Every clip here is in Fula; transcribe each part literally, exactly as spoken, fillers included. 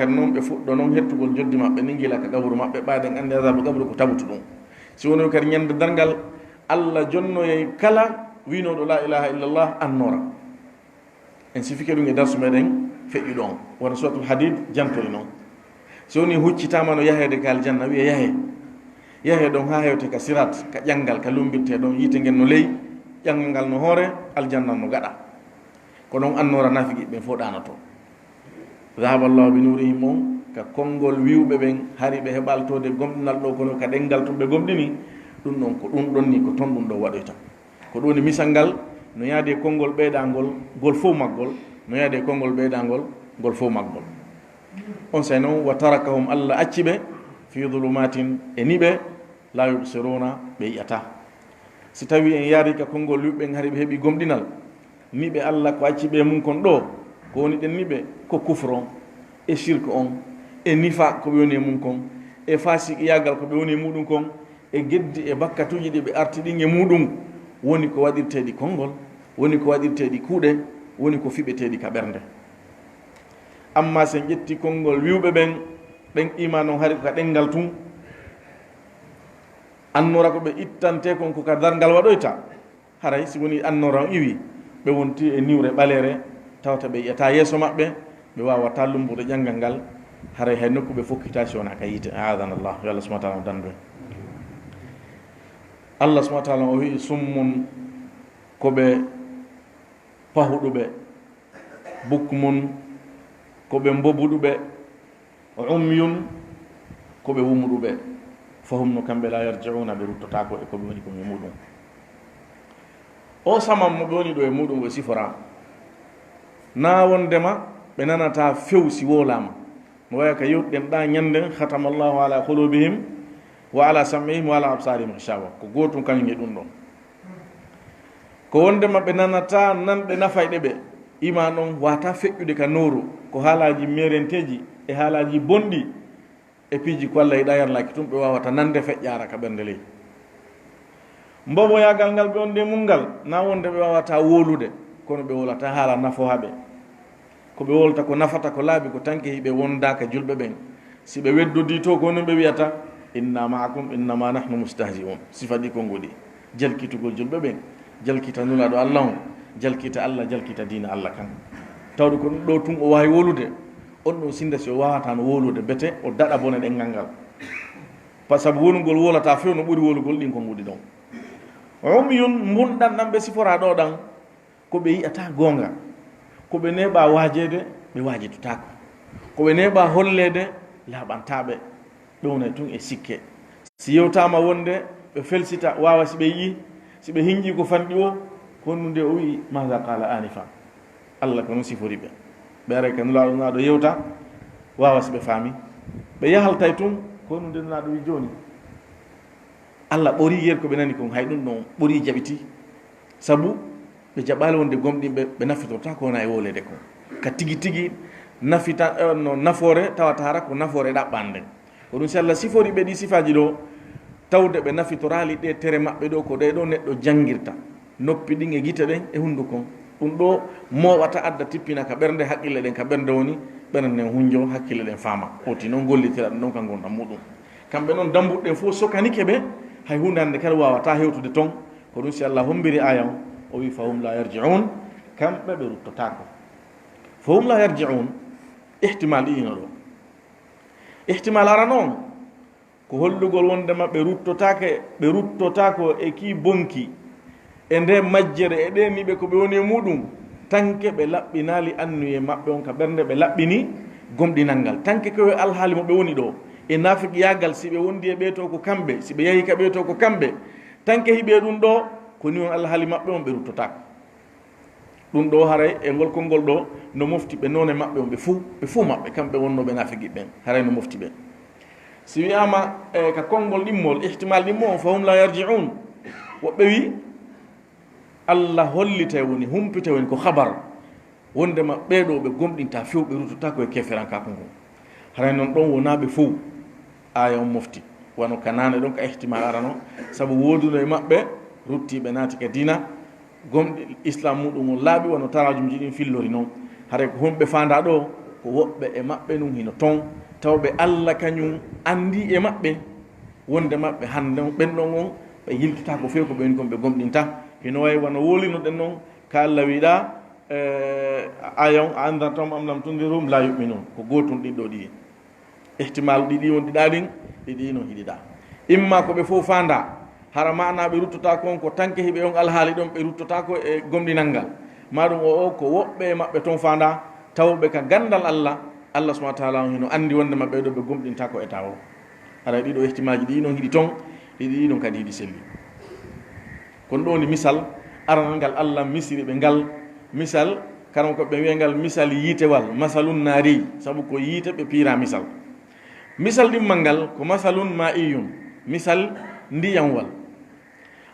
Kadi noon ɓe fuɗɗo noon hettugol njoddi maɓɓe ndin gila ka qaburu maɓɓe, ɓaaden anndi azaabu qaburu ko tabutu ɗum. Si woni kadi ñande darngal, Allah jonnoyay kala wiinooɗo laa ilaaha illallah annora. En sifike ɗum e darsu meɗen feƴƴuɗo on. Wano Suratul Hadid jantori noon. Si woni huccitaama no yaheede ka aljanna, wi'e yahe. Yahe ɗon haa hewte ka sirat, ka ƴanngal, ka lumbirte ɗon, yiite ngen no ley, ƴanngal ngal no hoore, aljanna no gaɗa. Ko ɗon annora naafiqi ɓen fof ɗaanoto. Dhahaba Allahu bi nurihim on, ka konngol wi'uɓe ɓen, hari ɓe heɓaltoode gomɗinal ɗo, kono ka ɗenngal tun ɓe gomɗini, ɗum ɗon ko ɗum ɗon ni ko ton ɗum ɗo waɗoyta. Ko ɗum woni misal ngal, no yaadi e konngol ɓeydangol, ngol fof maggol, no yaadi e konngol ɓeydangol, ngol fof maggol. On sey noon, wa tarakahum, Allah acci ɓe, fi dhulumatin, e niɓe, la yubsiruna, ɓe yi'ata. Si tawi en yaari ka konngol wi'uɓe ɓen hari ɓe heɓi gomɗinal, niɓe Allah ko acci ɓe mum kon ɗo, ko woni ɗen niɓe, ko kufro, e shirk on, e nifa ko ɓe woni e mum kon, e fasiqiyaagal ko ɓe woni e muɗum kon, e geddi e bakkatuuji ɗi ɓe arti ɗin e muɗum, woni ko waɗirteeɗi konngol, woni ko waɗirteeɗi kuuɗe, woni ko fiɓeteeɗi ka ɓernde. Amma si en ƴetti konngol wi'uɓe ɓen, ɓen iman on hari ko ka ɗenngal tun, annora ko ɓe ittante kon ko ka darngal waɗoyta. Haray si woni annora on iwi, ɓe wonti e niwre ɓaleere, tawata ɓe yi'ata yeeso maɓɓe, ɓe waawata lumbude ƴanngal ngal, haray hay nokku ɓe fokkita si wonaa ka yiite. Aadana Allah, yo Allah subhanahu wa taala dandu en. Allah subhanahu wa taala o wi'i, summun, ko ɓe pahuɗuɓe, bukmun, ko ɓe mbobuɗuɓe, umyun, ko ɓe wumuɗuɓe, fahum, no kamɓe, la yarji'una, ɓe ruttotaako e ko ɓe woni kon e muɗum. O saman mo ɓe woni ɗo e muɗum o sifora, na wondema ɓe nanata few si wowlama. No waya ka yewtuɗen ɗa ñanden, khatama Allahu ala qulubihim wa ala sam'ihim wa ala absarihim ghishawa. Ko gotum kañum e ɗum ɗon. Ko wondema ɓe nanata nanɗe nafayɗe ɓe. Iman on wata feƴƴude ka nooru, ko haalaji merenteji e haalaji bonɗi e piiji ko Allah yiɗa yarlaki tun, ɓe wawata nande feƴƴara ka ɓernde ley. Mboboyagal ngal ɓe wonde mun ngal, na wonde ɓe wawata wolude, kono ɓe wolata haala nafo haɓe. Ko ɓe wolta ko nafata ko laaɓi ko tanke hiɓe wonda ka julɓe ɓen. Si ɓe weddodi to, ko non ɓe wiyata, "Inna ma'akum, innama nahnu mustahzi'un." Sifa ɗi konguɗi. Jalkitugol julɓe ɓen, jalkita Nulaaɗo Allah on, jalkita Allah, jalkita diina Allah kan. Tawde ko ɗum ɗo tun o waawi wolude, on ɗon sinda si o waawata no wolude, bete o daɗa bone ɗenngal ngal. Pa sabu wonugol wolata few no ɓuri wolugol ɗin konguɗi ɗon. Umyun, mbunɗan ɗan ɓe sifora ɗo ɗan, ko ɓe yi'ata goonga. Ko ɓe neeɓa waajeede, ɓe waajitotaako. Ko ɓe neeɓa holleede, laaɓantaaɓe. Ɓe wonay tun e sikke. Si yewtaama wonde ɓe felsita, waawa si ɓe yi'i, si ɓe hinƴi ko fanɗi o, ko honɗum nde o wi'i, "Maada qaala aanifa?" Allah ko non sifori ɓe. Ɓe aray ka Nulaaɗo, Nulaaɗo yewta, waawa si ɓe faami. Ɓe yahaltay tun, ko honɗum nde Nulaaɗo wi'i jooni. Allah ɓori yer ko ɓe nani kon, hay ɗum ɗon ɓori jaɓiti. Sabu ɓe jaɓaali wonde gomɗinɓe, ɓe nafitorta ko wona e wolede kon. Ka tigi tigi nafita, eh, no nafoore tawata hara ko nafoore ɗaɓɓande. Ko ɗum si Allah sifori ɓe ɗi sifaaji ɗo, tawde ɓe nafitoraali ɗe tere maɓɓe ɗo, ko ɗe ɗo neɗɗo janngirta, noppi ɗin e gite ɗen e hunduko on. Ɗum ɗo mooɓata adda tippina ka ɓernde, haqqille ɗen ka ɓernde woni, ɓernde nden hunjo, hakkille ɗen faama. Oti noon gollitira ɗum ɗon ka ngurndan muɗum. Kamɓe noon dambuɗe ɗen fof sokanike ɓe, hay huunde hannde kala waawata hewtude toon. Ko ɗum si Allah hombiri aaya on, o wi, "Fahum la yarji'un", kamɓe ɓe ruttotaako. "Fahum la yarji'un", ihtimal ɗiɗi no ɗo. Ihtimal arano on, ko hollugol wondema ɓe ruttotaake, ɓe ruttotaako e kii bonki, e nde majjere, e ɗe niɓe ko ɓe woni e muɗum, tanke ɓe laɓɓinaali annuye maɓɓe on ka ɓernde, ɓe laɓɓini gomɗinal ngal. Tanke ko e alhaali mo ɓe woni ɗo, e naafiqiyaagal, si ɓe wondi e ɓee to ko kamɓe, si ɓe yahi ka ɓee to ko kamɓe, tanke hiɓe ɗum ɗo, ko ni on alhaali maɓɓe on ɓe ruttotaako. Ɗum ɗo haray e ngol konngol ɗo no mofti ɓe noone maɓɓe on ɓe fuu, ɓe fuu maɓɓe, kamɓe wonnooɓe naafiqi ɓen, haray no mofti ɓe. Si wi'aama, e, ka konngol ɗimmol, ihtimal ɗimmo on, "Fahum la yarji'un." Woɓɓe wi, Allah hollitay woni, humpitay woni ko habar, wondema ɓee ɗo ɓe gomɗinta few, ɓe ruttotaako e keeferankaaku ngun. Haray non ɗon wonaa ɓe fow aaya on mofti, wano ka naane ɗon ka ihtimal arano, sabu wooduno e maɓɓe ruttiiɓe naati ka diina, gomɗi Islam muɗum on laaɓi, wano tarajumji ɗin fillori non. Haray ko honɓe faandaa ɗo, Ko woɓɓe e maɓɓe nun hino ton, tawɓe Alla kañum anndi e maɓɓe, wonde maɓɓe hande ɓen ɗon on, ɓe yiltitaako few ko ɓe woni kon ɓe gomɗinta. Hino wayi wano wolino ɗen non, ka Alla wiɗa, eh, aaya on, "A anzartahum am lam tunzirhum la yu'minun." Ko gootun ɗiɗo ɗi. Ihtimal ɗiɗi won ɗiɗa ɗin, ɗiɗi non hiɗiɗa. Imma ko ɓe fow faanda, hara maana ɓe ruttotaako on ko tanke hiɓe on alhaali ɗon, ɓe ruttotaako e gomɗinal ngal. Maa ɗum o, o ko woɓɓe e maɓɓe ton faanda, tawɓe ka gandal Alla, Alla subhanahu wa ta'ala on hino andi wonde maɓɓe ɗo ɓe gomɗintaako e tawo. Hara ɗiɗo ihtimaaji ɗi non hiɗi ton, ɗiɗi ɗi non kadi hiɗi selli. Kono ɗo woni misal aranal ngal Alla misiri ɓe ngal. Misal, karam ko ɓe wiya ngal misal yiitewal, masalun naari, sabu ko yiite ɓe piira misal. Misal ɗimmal ngal ko masalun maa'iyun, misal ndiyamwal.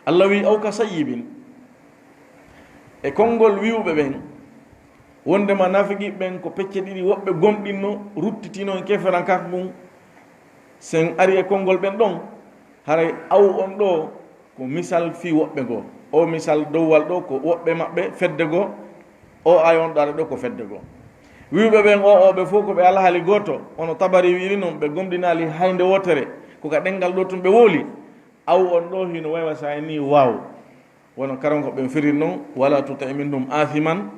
Alla wi, "Aw ka sayyibin." E konngol wi'uɓe ɓen, wondema naafiqiiɓe ɓen ko pecce ɗiɗi, woɓɓe gomɗinno, ruttitino e keferankaku ngun. Sen ari e konngol ɓen ɗon, haray aw on ɗo ko misal fii woɓɓe goo. O misal dowwal ɗo ko woɓɓe maɓɓe fedde goo, o aaya on ɗo ara ɗo ko fedde goo. Wi'uɓe ɓen o, o ɓe fow ko ɓe alhaali gooto, hono Tabari wi'iri non, ɓe gomɗinaali haynde wootere, ko ka ɗemngal ɗo tun ɓe wowli. Aw on ɗo hino waywa sa ni waaw. Wano karanko ɓen firiri non, "Wala tuti' minhum athiman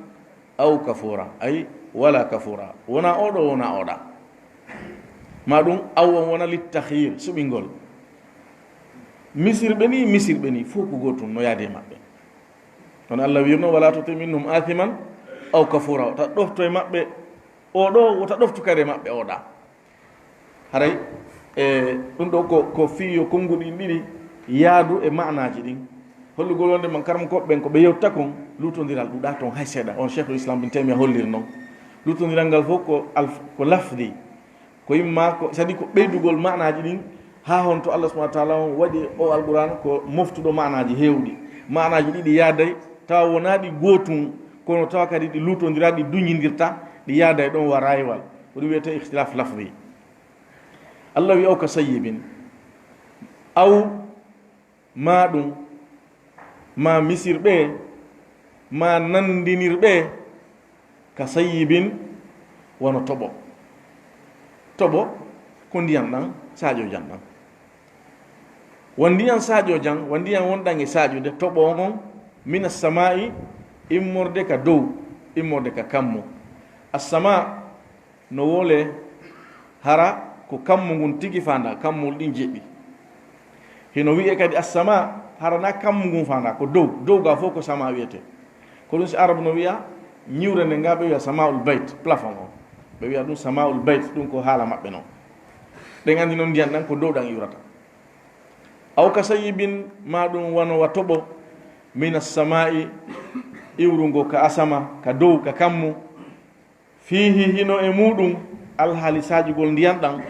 aw kafura." Ay, wala kafura. Wona oɗo, wona oɗa. Ma ɗum, aw on wona littakhir, suɓingol. Misirɓe ni, misirɓe ni, fow ko gootun no yaadi e maɓɓe. Kono Allah wi'irno, "Wala tuti' minhum athiman aw kafura." Wota ɗofto e maɓɓe oɗo, wota ɗoftu kadi e maɓɓe oɗa. Haray, e, ɗum ɗo ko, ko fii yo konnguɗi ɗin ɗiɗi yaadu e maanaaji ɗin. Hollugol wonde man karamokooɓe ɓen ko ɓe yewta kon, luutondiral ɗuuɗaa ton hay seeɗa. On Cheikhul Islam Ibn Taymiyyah holliri non. Luutondiral ngal fof ko alf-, ko lafdi. Ko imma ko, c'est-à-dire ko ɓeydugol maanaaji ɗin, haa honto Allah subhanahu wa ta'ala on waɗi o Alqur'aan ko moftuɗo maanaaji heewɗi. Maanaaji ɗiɗi yaaday, tawa wonaa ɗi gootun, kono tawa kadi ɗi luutondiraa, ɗi duñindirta, ɗi yaaday ɗon wa raaywal. Ko ɗum wiyetee ikhtilaf lafdi. Allah wi, "Aw ka sayyibin." Aw, maa ɗum, maa misirɓe, maa nandinirɓe, ka sayyibin, wano toɓo. Toɓo ko ndiyan ɗan, saaƴo jan ɗan. Won ndiyan saaƴo jan, won ndiyan wonɗan e saaƴude, toɓo on on, mina samaa'i, immorde ka dow, immorde ka kammu. Assamaa, no wole hara ko kammu ngun tigi faanda, kammol ɗin jeɗɗi. Hino wi'e kadi assama, hara na kammu ngun faanda, ko dow, dow ga fof ko sama wiyete. Ko ɗum si Arabu no wi'a, ñiwre nden ga ɓe wi'a sama'ul bayt, plafond on. Ɓe wi'a ɗum sama'ul bayt, ɗum ko haala maɓɓe non. Ɗen andi non ndiyan ɗan ko dow ɗan iwrata. Aw ka sayyibin, ma ɗum wano wa toɓo, mina sama'i, iwrungo ka asama, ka dow, ka kammu. Fiihi, hino e muuɗum, alhaali saaƴugol ndiyan ɗan,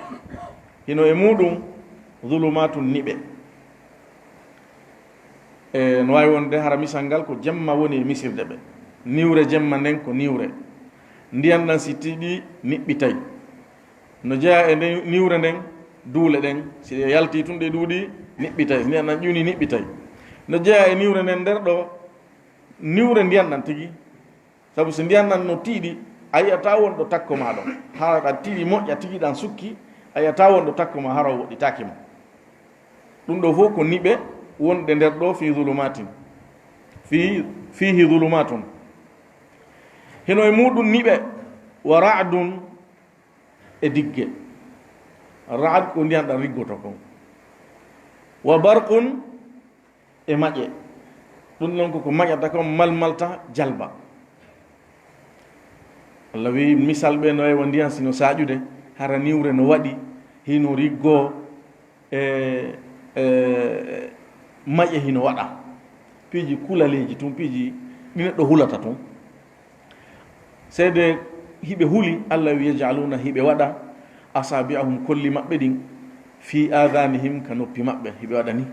hino e muuɗum zulumaatun niɓe. E, no waawi wonde hara misal ngal ko jemma woni e misirde ɓe. Niwre jemma nden ko niwre. Ndiyan ɗan si tiiɗi, niɓɓitay. No jeyaa e nde-, niwre nden, duule ɗen, si ɗe yaltii tun ɗe ɗuuɗi, niɓɓitay. Ndiyan ɗan ƴuni, niɓɓitay. No jeyaa e niwre nden nder ɗo, niwre ndiyan ɗan tigi, sabu si ndiyan ɗan no tiiɗi, a yi'ataa won ɗo takko maa ɗon. Hara ɗan tiiɗi moƴƴa tigi ɗan sukki, a yi'ataa won ɗo takko maa hara o woɗɗitaaki ma. Ɗum ɗo fof ko niɓe wonɗe nder ɗo fii zulumatin. Fii, fiihi zulumatun. Hino e muuɗum niɓe wa ra'dun e digge. Ra'd ko ndiyan ɗan riggoto kon. Wa barqun e maƴe. Ɗum ɗon ko ko maƴata kon malmalta jalba. Allah wi misal ɓe no e wa ndiyan sino saaƴude, hara niwre no waɗi, hino riggo, e, e, maƴe hino waɗa. Piiji kulaleeji tun, piiji ɗi neɗɗo hulata tun. Seede hiɓe huli, Allah wi, "Yaj'aluna", hiɓe waɗa, "asabi'ahum", kolli maɓɓe ɗin, "fi adhanihim", ka noppi maɓɓe, hiɓe waɗa ni.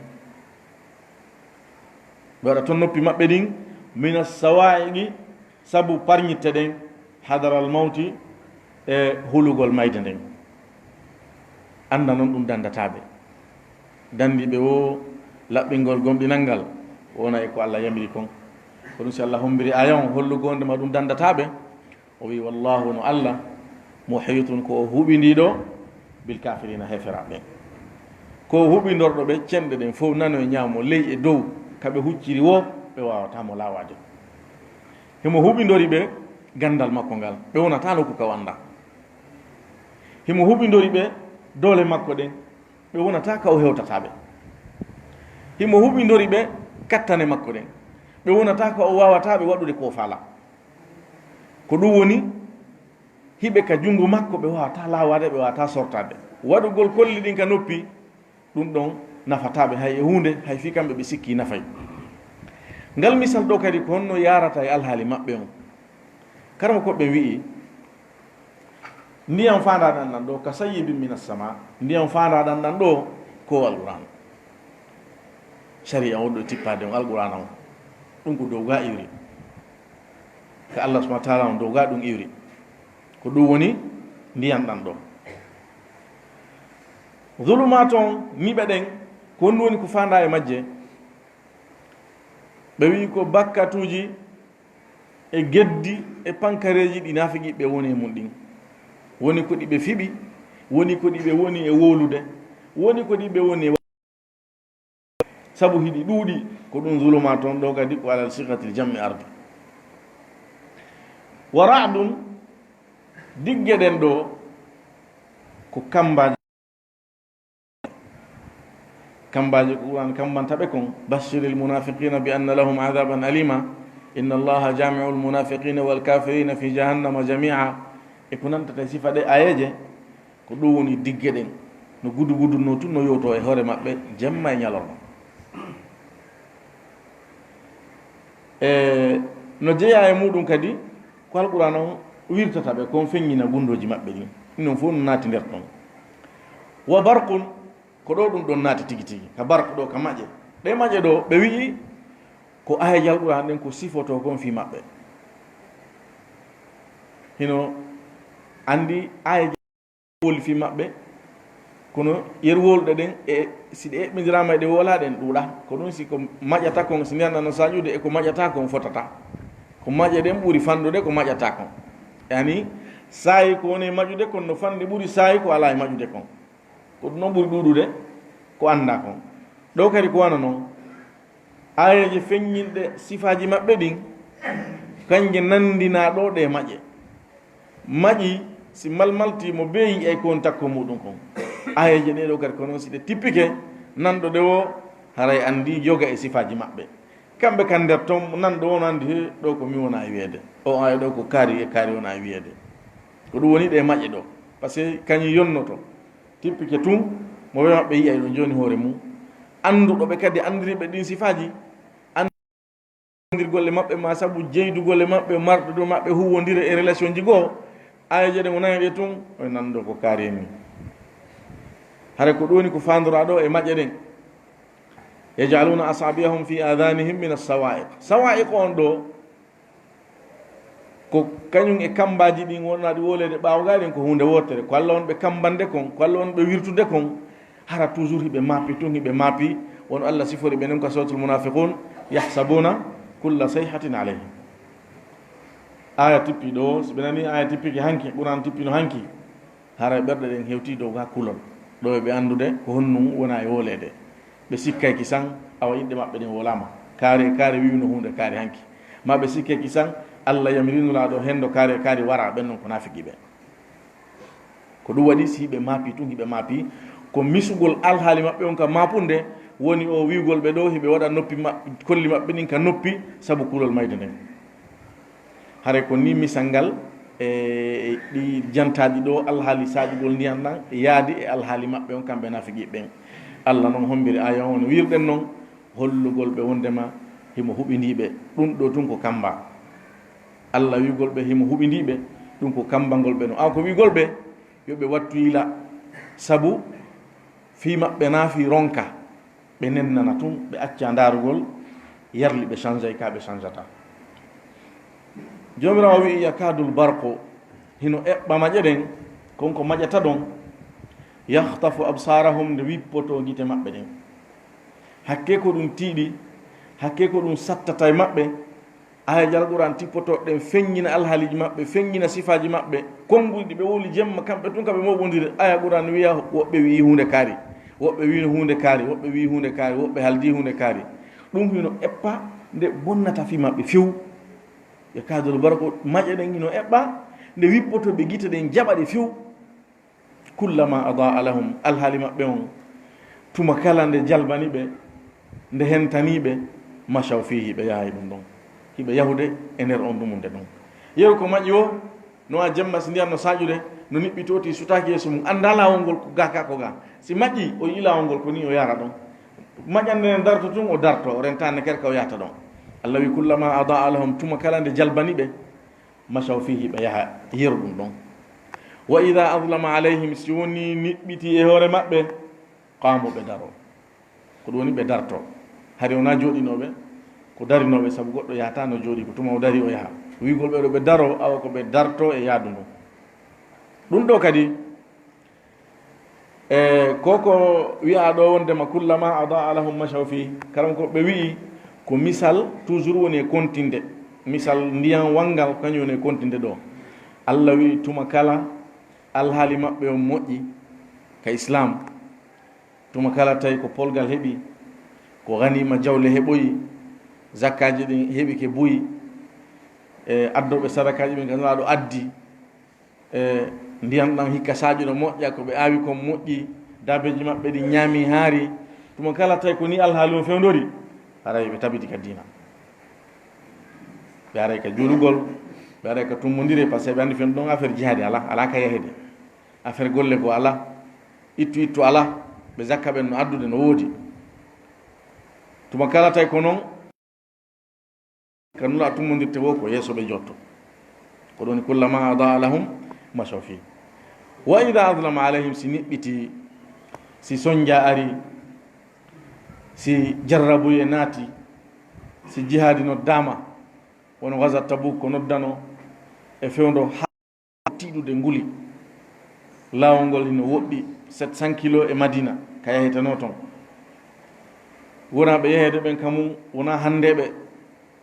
Ɓe waɗa ton noppi maɓɓe ɗin, "mina sawa'iqi", sabu parñitte ɗen, "hadaral mawti", e hulugol mayde nden. Annda non ɗum dandataaɓe. Dandi ɓe wo laɓɓingol gomɗinal ngal, wona e ko Allah yamiri kon. Ko ɗum si Allah hombiri aaya on hollugo wonde ma ɗum dandataaɓe, o wi, "Wallahu", no Allah, Muhitun, ko o huɓindiiɗo, bil kafirina, heeferaaɓe ɓen. Ko o huɓindorɗo ɓe cenɗe ɗen fof, nano e ñaamo, ley e dow, ka ɓe hucciri woo, ɓe waawataa mo laawaade. Himo huɓindori ɓe ganndal makko ngal, ɓe wonataa nokku ka o anndaa. Himo huɓindori ɓe doole makko ɗen, ɓe wonataa ka o hewtataa ɓe. Himo huɓindori ɓe kattane makko ɗen, ɓe wonataa ka o waawataa ɓe waɗude ko o faalaa. Ko ɗum woni, hiɓe ka junngo makko, ɓe waawataa laawaade, ɓe waawataa sortaade. Waɗugol kolli ɗin ka noppi, ɗum ɗon nafataa ɓe hay e huunde, hay fii kamɓe ɓe sikki nafay. Ngal misal ɗoo kadi ko honno yaarata e alhaali maɓɓe on. Karamokooɓe ɓen wi'i, ndiyan faandaaɗan ɗan ɗoo, ka sayyibin minas sama, ndiyan faandaaɗan ɗan ɗoo, ko Alqur'aan. Sariya on ɗo tippaade on, Alqur'aana on, ɗum ko dow gaa iwri. Ka Allah subhanahu wa ta'ala on dow gaa ɗum iwri. Ko ɗum woni ndiyan ɗan ɗoo. Zulumaat on, niɓe ɗen, ko honɗum woni ko faandaa e majje? Ɓe wi'i ko bakkatuuji e geddi e pankareeji ɗi naafiqiiɓe woni e mun ɗin. Woni ko ɗi ɓe fiɓi, woni ko ɗi ɓe woni e wowlude, woni ko ɗi ɓe woni e wa-, sabu hiɗi ɗuuɗi, ko ɗum zulumaat on ɗoo kadi ko alal sigatil jam'i ardi. Wa ra'dun, digge ɗen ɗoo, ko kammbaaji. Kammbaaji ko Qur'aan kammbanta ɓe kon, bashshiril munafiqina bi anna lahum adhaban alima, inna Allaha jami'ul munafiqina wal kafirina fi jahannama jami'a. E ko nantata e sifa ɗe aayeeje, ko ɗum woni digge ɗen, no gudu gudu no tun no yowtoo e hoore maɓɓe jemma e ñalorma. E no jeyaa e muɗum kadi, ko Alqur'aana on wirtata ɓe kon, feññina gunndooji maɓɓe ɗin. Ɗum ɗon fof no naati nder ton. Wa barqun, ko ɗoo ɗum ɗon naati tigi tigi, ka barq ɗoo, ka maƴe. Ɗee maƴe ɗoo, ɓe wi'i ko aayeeje Alqur'aana ɗen ko sifotoo kon fii maɓɓe. Hino anndi aayeeje woli fii maɓɓe, kono yerwolɗe ɗen, e si ɗe eɓɓindiraama e ɗe wolaa ɗen, ɗuuɗaa. Ko ɗum si ko maƴata kon, si neɗɗo no saƴude, e ko maƴata kon fotata. Ko maƴe ɗen ɓuri fanɗude ko maƴata kon. Yani, saayi ko woni e maƴude kon no fanɗi ɓuri saayi ko alaa e maƴude kon. Ko ɗum ɗon ɓuri ɗuuɗude ko anndaa kon. Ɗoo kadi ko wano non. Aayeeje feññinɗe sifaaji maɓɓe ɗin, kanje nanndinaa ɗoo ɗee maƴe. Maƴi, si malmaltii mo bee yi'ay ko woni takko muuɗum kon. Aayeeje ɗee ɗoo kadi, kono si ɗe tippike, nanɗo ɗe woo, haray anndii yoga e sifaaji maɓɓe. Kamɓe kan nder ton, nanɗo woo no anndi, he, ɗoo ko mi wona e wiyeede. O aaya ɗoo ko kaari e kaari wona e wiyeede. Ko ɗum woni ɗee maƴe ɗoo. Parce que kañum yonnoto. Tippike tun, mo ɓe maɓɓe yi'ay ɗum jooni hoore mum. Annduɗo ɓe kadi, anndiriiɓe ɗin sifaaji, anndir golle maɓɓe, ma sabu jeydugol e maɓɓe, marɗude maɓɓe, huwwondire e relation ji goo, aayeeje ɗen o nani ɗe tun, o nanndo ko kaari en ni. Hara ko ɗum woni ko faandoraa ɗoo e maƴe ɗen. Yaj'aluna asabi'ahum fi adhanihim min as-sawa'iq. Sawa'iq on ɗoo, ko kañum e kammbaaji ɗin wonaa ɗi wooleede ɓaawo gaa ɗin ko huunde wootere. Ko Alla won ɓe kammbande kon, ko Alla won ɓe wirtude kon. Hara toujours hiɓe maapi tun, hiɓe maapi. Won Alla sifori ɓe nen ka Suratul Munafiqun, "Yahsabuna kulla sayhatin alayhim." Aaya tippi ɗoo, si ɓe nani aaya tippike hanki, Qur'aan tippino hanki. Haray ɓerɗe ɗen hewtii dow gaa kulol. Ɗoo e ɓe anndude ko honɗum wona e wooleede. Ɓe sikkay kisan, awa inɗe maɓɓe ɗen wolaama. Kaari e kaari wi'uno huunde kaari hanki. Ma ɓe sikkay kisan, Alla yamiri Nulaaɗo hendo kaari e kaari wara, ɓen non ko naafiqiiɓe. Ko ɗum waɗi si hiɓe maapi tun, hiɓe maapi ko misugol alhaali maɓɓe on ka maapunde, woni o wi'ugol ɓe ɗoo hiɓe waɗa noppi ma-, kolli maɓɓe ɗin ka noppi, sabu kulol mayde nden. Haray ko nii misal ngal e ɗi jantaaɗi ɗoo alhaali saƴugol ndiyan ɗan yaadi e alhaali maɓɓe on kamɓe naafiqiiɓe ɓen. Alla non hombiri aaya on no wi'irɗen non, hollugol ɓe wondema himo huɓindii ɓe. Ɗum ɗoo tun ko kamba. Alla wi'ugol ɓe himo huɓindii ɓe, ɗum ko kambangol ɓe non. Awa ko wi'ugol ɓe yo ɓe wattu yila, sabu fii maɓɓe naa fii ronka. Ɓe nennana tun, ɓe acca ndaarugol, yarli ɓe changeay ka ɓe changata. Joomiraawo wi'i, "Yakadul barqu," hino eɓɓa maƴe ɗen, kon ko maƴata ɗon, "yakhtafu absarahum," nde wippotoo gite maɓɓe ɗen. Hakkee ko ɗum tiiɗi, hakkee ko ɗum sattata e maɓɓe, Aya jal Qur'an tippotooɗe ɗen feññina alhaaliiji maɓɓe, feññina sifaaji maɓɓe, konnguɗi ɗi ɓe wowli jemma, kamɓe tun ka ɓe mooɓondiri. Aya Qur'an wiya, woɓɓe wi'i huunde kaari, woɓɓe wi'i huunde kaari, woɓɓe wi'i huunde kaari, woɓɓe haldi huunde kaari. Ɗum hino eppa nde bonnata fii maɓɓe few. Yakadul barqu, maƴe ɗen hino eɓɓa, nde wippoto ɓe gite ɗen jaɓa ɗe few. Kullama adaa lahum, alhaali maɓɓe on, tuma kala nde jalbani ɓe, nde hentani ɓe, mashaw fihi, ɓe yahay ɗum ɗon. Hiɓe yahude e nder on dumunde ɗon. Yeru ko maƴi o, no a jemma si ndiyan no saƴude, no niɓɓi tooti sutaaki yeeso mum, annda laawol ngol ko ga ka ko ga. Si maƴi, o yi'i laawol ngol ko ni o yara ɗon. Maƴande nden darto tun, o darto, o renta ne kerka o yahta ɗon. Allah wi, "Kullama adaa lahum," tuma kala nde jalbani ɓe, "mashaw fihi," ɓe yaha yeru ɗum ɗon. "Wa idha azlama alayhim," si woni niɓɓiti e hoore maɓɓe, "qamu," ɓe daro. Ko ɗum woni ɓe darto. Hari wona jooɗinooɓe, ko darinooɓe, sabu goɗɗo yahata no jooɗi, ko tuma o dari o yaha. Wi'ugol ɓe ɗo ɓe daro, awa ko ɓe darto e yaadu ndu. Ɗum ɗo kadi, e, ko ko wi'a ɗo wondema, "Kullama adaa lahum mashaw fi." Karam ko ɓe wi'i, ko misal toujours woni e kontinde. Misal ndiyan wanngal, kañum woni e kontinde ɗo. Allah wi'i, tuma kala alhaali maɓɓe on moƴƴi ka Islam, tuma kala tawi ko polgal heɓi, ko ganima jawle heɓoyi, zakkaaji ɗin heɓike buy, e addooɓe sadakaaji ɓen ka Nulaaɗo addi, e ndiyan ɗan hikka saaju no moƴƴa, ko ɓe aawi kon moƴƴi, daabeeji maɓɓe ɗin ñaami haari, tuma kala tawi ko ni alhaali on fewndori, haray ɓe tabiti ka diina. Ɓe aray ka juulugol, ɓe aray ka tummondire, parce que ɓe anndi fen ɗon affaire jihaadi ala, ala ka yahede. Affaire golle ko ala, ittu ittu ala, ɓe zakka ɓen no addude no woodi. Tuma kala tawi ko non, ka Nulaaɗo tummondirte wo ko yeeso ɓe jotto. Ko ɗon, "Kullama adaa lahum mashaw fi." "Wa idha azlama alayhim," si niɓɓiti, si sonja ari, si jarrabuye naati, si jihaadi noddaama, wono Gaza Tabuk ko noddano e fewndo ha tiiɗude nguli. Laawol ngol hino woɗɗi sept cents kilo e Madina, ka yaheteno ton. Wona ɓe yaheede ɓen kamum, wona hanndeeɓe,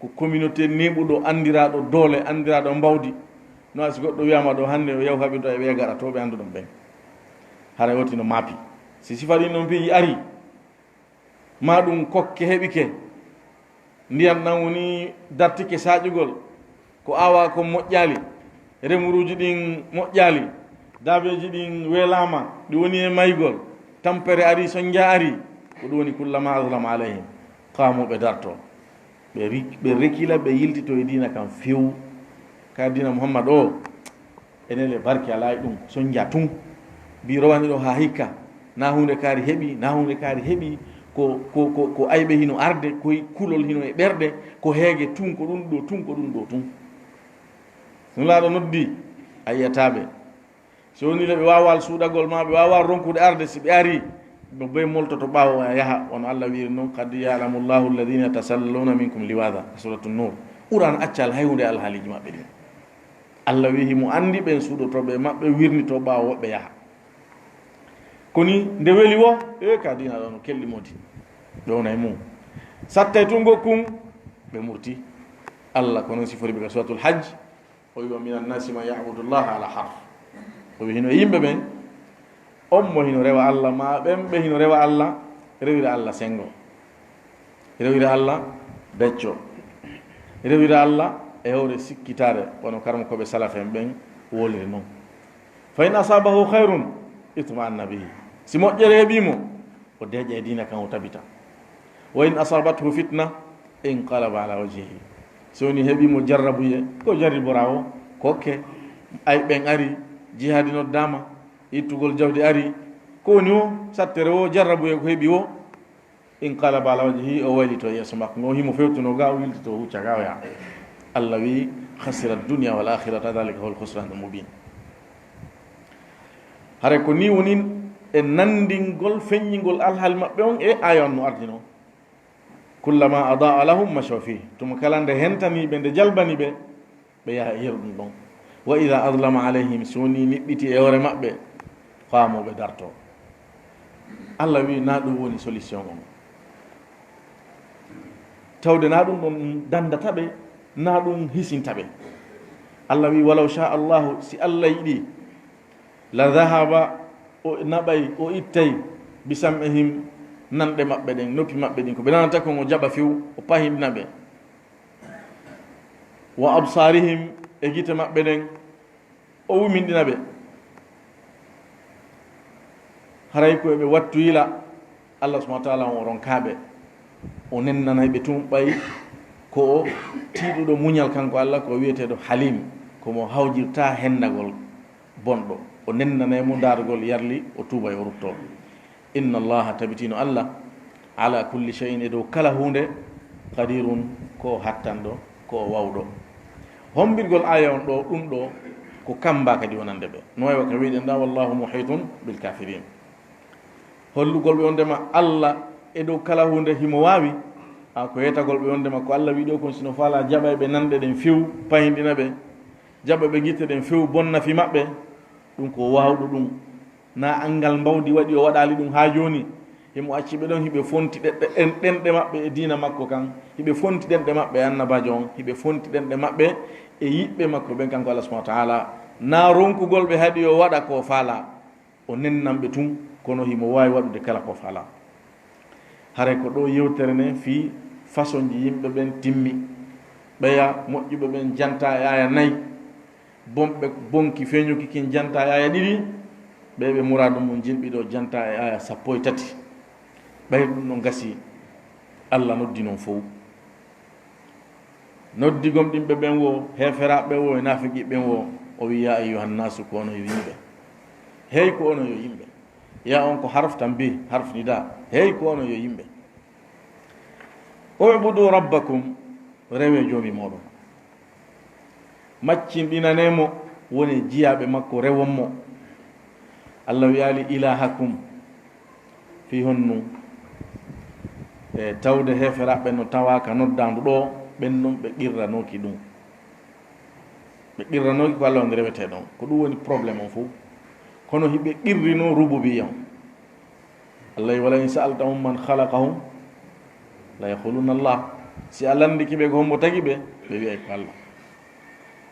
ko communauté neeɓuɗo, anndiraaɗo doole, anndiraaɗo mbawdi. No a si goɗɗo wi'ama ɗo hannde o yahu haɓi ɗo e ɓe gaɗa to ɓe annduɗon ɓen. Hara woti no maapi. Si sifa ɗin ɗon piiji ari, ma ɗum kokke heɓike, ndiyan ɗan woni dartike saaƴugol, ko aawa kon moƴƴaali, remuruuji ɗin moƴƴaali, daabeeji ɗin weelaama, ɗi woni e maygol, tampere ari, sonja ari, ko ɗum woni, "Kullama azlama alayhim, qamu," ɓe darto. Ɓe ri-, ɓe rekila, ɓe yiltito e diina kan few. Ka diina Muhammad o, enele barke alaa e ɗum, sonja tun. Mbi rowani ɗo haa hikka, na huunde kaari heɓi, na huunde kaari heɓi, ko, ko, ko, ko ayɓe hino arde, ko kulol hino e ɓerɗe, ko heege tun, ko ɗum ɗo tun, ko ɗum ɗo tun. Nulaaɗo noddi, a yi'ataa ɓe. So woni le ɓe waawaa suuɗagol ma, ɓe waawaa ronkude arde, si ɓe arii, ɓe bee moltoto ɓaawo, o yaha. Wano Allah wiiri non, "Qad ya'lamu Allahu alladhina yatasalluna minkum liwaza," Suratu Nur. Qur'an accal hay huunde alhaaliiji maɓɓe ɗin. Allah wi'i himo anndi ɓen suuɗotooɓe e maɓɓe, wirnitoo ɓaawo woɓɓe yaha. Koni nde weli wo, e ka diina ɗo no kelɗi modi. Ɓe wona e mum. Sattay tun gokkun, ɓe murti. Allah ko non sifori ɓe ka Suratul Hajj. O wi, "Wa minan nasi man ya'budu Allaha ala harf." O wi, hino e yimɓe ɓen, on mo hino rewa Allah, ma ɓen ɓe hino rewa Allah, rewira Allah sengo, rewira Allah becco, rewira Allah e hoore sikkitaare, wano karamokooɓe salaf en ɓen woliri non. "Fa in asabahu khayrun itma'anna bihi." Si moƴƴere heɓi mo, o deeƴa e diina kan, o tabita. "Wa in asabathu fitna inqalaba ala wajhihi." So woni heɓi mo jarrabuye, ko jarribora o, kokke, ay ɓen ari, jihaadi noddaama, ittugol jawdi ari, ko woni o, sattere o, jarrabuye ko heɓi o, inqalaba ala wajhihi, o waylito yeeso makko ngo, himo fewtuno ga, o yiltito, o hucca ga, o yaha. Allah wi, "Khasira dunya wal akhirata, dhalika huwal khusranul mubin." Hare ko ni woni e nanndingol, feññingol alhaali maɓɓe on e aaya on no ardino. "Kullama adaa lahum mashaw fih." Tuma kala nde hentani ɓe, nde jalbani ɓe, ɓe yaha e yeru ɗum ɗon. "Wa idha azlama alayhim," so woni niɓɓiti e hoore maɓɓe, "qamu," ɓe darto. Allah wi, na ɗum woni solution on. Tawde na ɗum ɗon dandata ɓe, na ɗum hisinta ɓe. Allah wi, "Walaw sha Allahu, si Allah yiɗi, la dhahaba, o naɓay, o ittay, bi sam'ihim, nanɗe maɓɓe ɗen, noppi maɓɓe ɗin, ko ɓe nanata kon o jaɓa few, o pahindina ɓe. Wa absarihim, e gite maɓɓe ɗen, o wuminɗina ɓe." Haray ko ɓe wattu yila, Allah subhanahu wa ta'ala on o ronka ɓe, o nennanay ɓe tun ɓay ko o tiiɗuɗo muñal kanko Allah, ko o wi'eteeɗo Halim, ko mo hawjirta hendagol bonɗo, o nennanay mo ndaarugol yarli, o tuubay o rutto. Inna Allaha, tabitino Allah, ala kulli shay'in, e dow kala huunde, qadirun, ko o hattanɗo, ko o wawɗo. Hombirgol aya on ɗo, ɗum ɗo, ko kamba kadi wonande ɓe. No way wa ka wiɗen ɗa, "Wallahu muhitun bil kafirin." Hollugol ɓe wondema Allah e dow kala huunde himo waawi, a ko yetagol ɓe wondema ko Allah wiɗo kon, sino faala jaɓay ɓe nanɗe ɗen few, payinɗina ɓe, jaɓa ɓe gite ɗen few, bonna fi maɓɓe, ɗum ko waawɗo ɗum. Na anngal mbawdi waɗi o waɗaali ɗum haa jooni. Himo acci ɓe ɗon, hiɓe fonti ɗeɗɗe-, ɗen-, ɗenɗe maɓɓe e diina makko kan, hiɓe fonti ɗenɗe maɓɓe e annabaajo on, hiɓe fonti ɗenɗe maɓɓe e yiɓɓe makko ɓen kanko Allah subhanahu wa ta'ala. Na ronkugol ɓe haɗi o waɗa ko faala, o nennan ɓe tun, kono himo waawi waɗude kala ko faala. Haray ko ɗo yewtere nden fii fasonji yimɓe ɓen timmi. Ɓeya moƴƴuɓe ɓen janta e aya nayi, bonɓe bonki feñuki kin janta e aya ɗiɗi, ɓe ɓe muraadu mum jilɓi ɗo janta e aya sappo e tati. Ɓay ɗum ɗon gasi, Allah noddi non fow. Noddi gomɗinɓe ɓen wo, heeferaaɓe wo, e naafiqi ɓen wo, o wi, "Ya ayyuhan nasu, ko onon yo yimɓe." Hey, ko onon yo yimɓe. Ya on ko harf tanbih, harf nida. Hey, ko onon yo yimɓe. "U'budu rabbakum, rewe Joomi mooɗon. Maccinɗinane mo, wone jiyaaɓe makko, rewon mo." Allah wi'aali ilahakum. Fii honɗun? E tawde heeferaaɓe no tawaaka noddaandu ɗo, ɓen non ɓe qirranooki ɗum. Ɓe qirranooki ko Allah on rewetee ɗon. Ko ɗum woni problème on fof. Kono hiɓe qirrinoo rububiyya on. Allah, "Wala in sa'altahum man khalaqahum la yaquluna Allah." Si a lanndike ɓe ko hombo tagi ɓe, ɓe wi'ay ko Allah.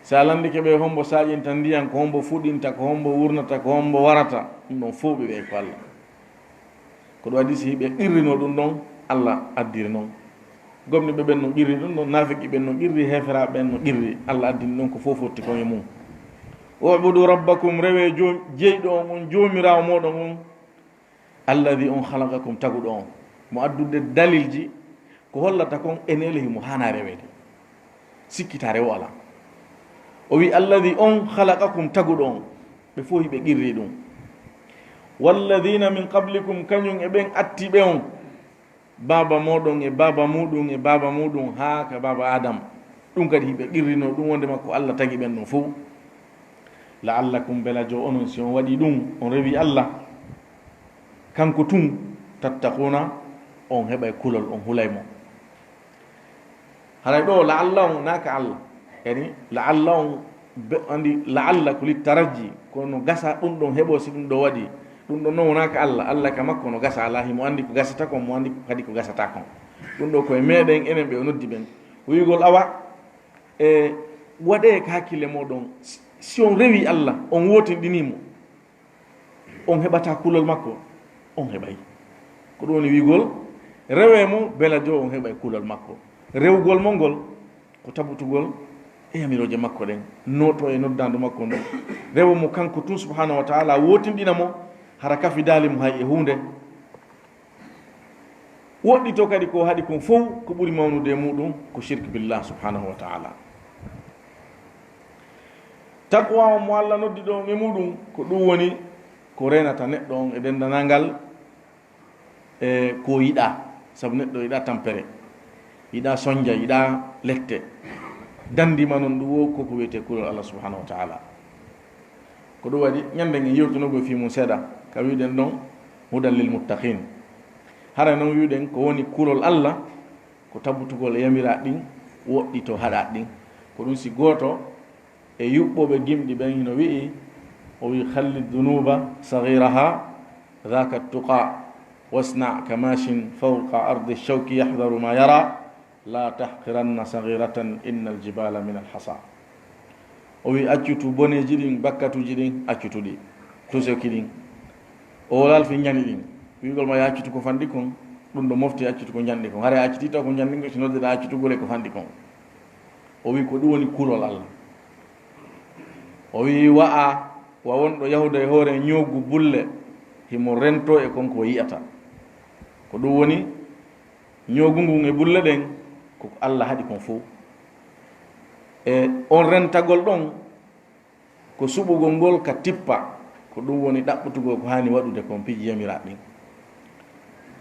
Si a lanndike ɓe hombo saaƴinta ndiyan, ko hombo fuɗinta, ko hombo wurnata, ko hombo warata, ɗum ɗon fof ɓe wi'ay ko Allah. Ko ɗum addi si ɓe qirrinoo ɗum ɗon, Allah addiri non. Gomɗinɓe ɓen no qirri ɗum ɗon, naafiqi ɓen no qirri, heeferaaɓe ɓen no qirri. Allah addini ɗon ko fof fotti kon e mum. "U'budu rabbakum, rewe joom-, jeyɗo on, on joomiraawo mooɗon on, alladhi, on khalaqakum, taguɗo on." Mo addude dalilji ko hollata kon ene ele himo haana reweede. Sikkitaare o alaa. O wi, "Alladhi, on khalaqakum, taguɗo on." Ɓe fof hiɓe qirri ɗum. "Walladhina min qablikum, kañum e ɓen attiiɓe on. Baaba mooɗon e baaba muuɗum e baaba muuɗum haa ka baaba Adam." Ɗum kadi hiɓe qirrinoo ɗum wonde makko Allah tagi ɓen ɗum fof. "La'allakum, bela jo onon si on waɗi ɗum, on rewi Allah, kanko tun, tattaquna, on heɓay kulol, on hulay mo." Haray ɗo la'alla on naaka Allah. Yani la'alla on be-, andi la'alla ko littarajji, kono gasa ɗum ɗon heɓo si ɗum ɗo waɗi. Ɗum ɗon non wonaaka Allah. Allah ka makko no gasa alaa, himo andi ko gasata kon, mo andi kadi ko gasata kon. Ɗum ɗo ko e meɗen enen ɓe o noddi ɓen. Wi'ugol awa, e waɗe ka hakkille moɗon, si, si on rewi Allah, on wotinɗini mo, on heɓata kulol makko, on heɓay. Ko ɗum woni wi'ugol, rewe mo, bela jo on heɓay kulol makko. Rewugol mo ngol, ko tabutugol e yamirooje makko ɗen, nooto e noddaandu makko ndun. Rewo mo kanko tun subhanahu wa ta'ala, wotinɗina mo, hara kafidaali mo hay e huunde. Woɗɗito kadi ko haɗi kon fow, ko ɓuri mawnude e muɗum ko shirk billah subhanahu wa ta'ala. Taqwa on mo Allah noddi ɗo e muɗum, ko ɗum woni ko reenata neɗɗo on e denndanangal e ko yiɗa, sabu neɗɗo yiɗa tampere, yiɗa sonja, yiɗa lette. Dandima non ɗum wo ko ko wiyetee kulol Allah subhanahu wa ta'ala. Ko ɗum waɗi, ñande ngen yewtunogol fii mum seeɗa, ka wi'uɗen ɗon, hudan lil muttaqin. Hara non wi'uɗen ko woni kulol Allah, ko tabutugol e yamiraaɗi ɗin, woɗɗito haɗaaɗi ɗin. Ko ɗum si gooto e yuɓɓooɓe gimɗi ɓen hino wi'i, o wi'i, "Khalli dunuba saghiraha, dhaka tuqa, wasna kamashin fawqa ardi shawki yahdharu ma yara." La tahqiranna saghiratan innal jibala min alhasa. O wi accutu boneji ɗin, bakkatuji ɗin, accutu ɗi, tusoki ɗin. O lalfi ñani ɗin. Wiigol ma ya accutu ko fanɗi kon, ɗum ɗo mofti accutu ko ñanɗi kon. Hara accuti taw ko ñanɗi kon, si noddeɗa accutugol e ko fanɗi kon. O wi ko ɗum woni kulol Allah. O wi wa'a wa wonɗo yahuda e hoore ñoogu bulle, himo rento e kon ko yi'ata. Ko ɗum woni ñoogu ngun e bulle ɗen, ko Allah haɗi kon fow. E on rentagol ɗon, ko suɓugol ngol ka tippa, ko ɗum woni ɗaɓɓutugol ko haani waɗude kon piiji yamiraaɗi ɗin.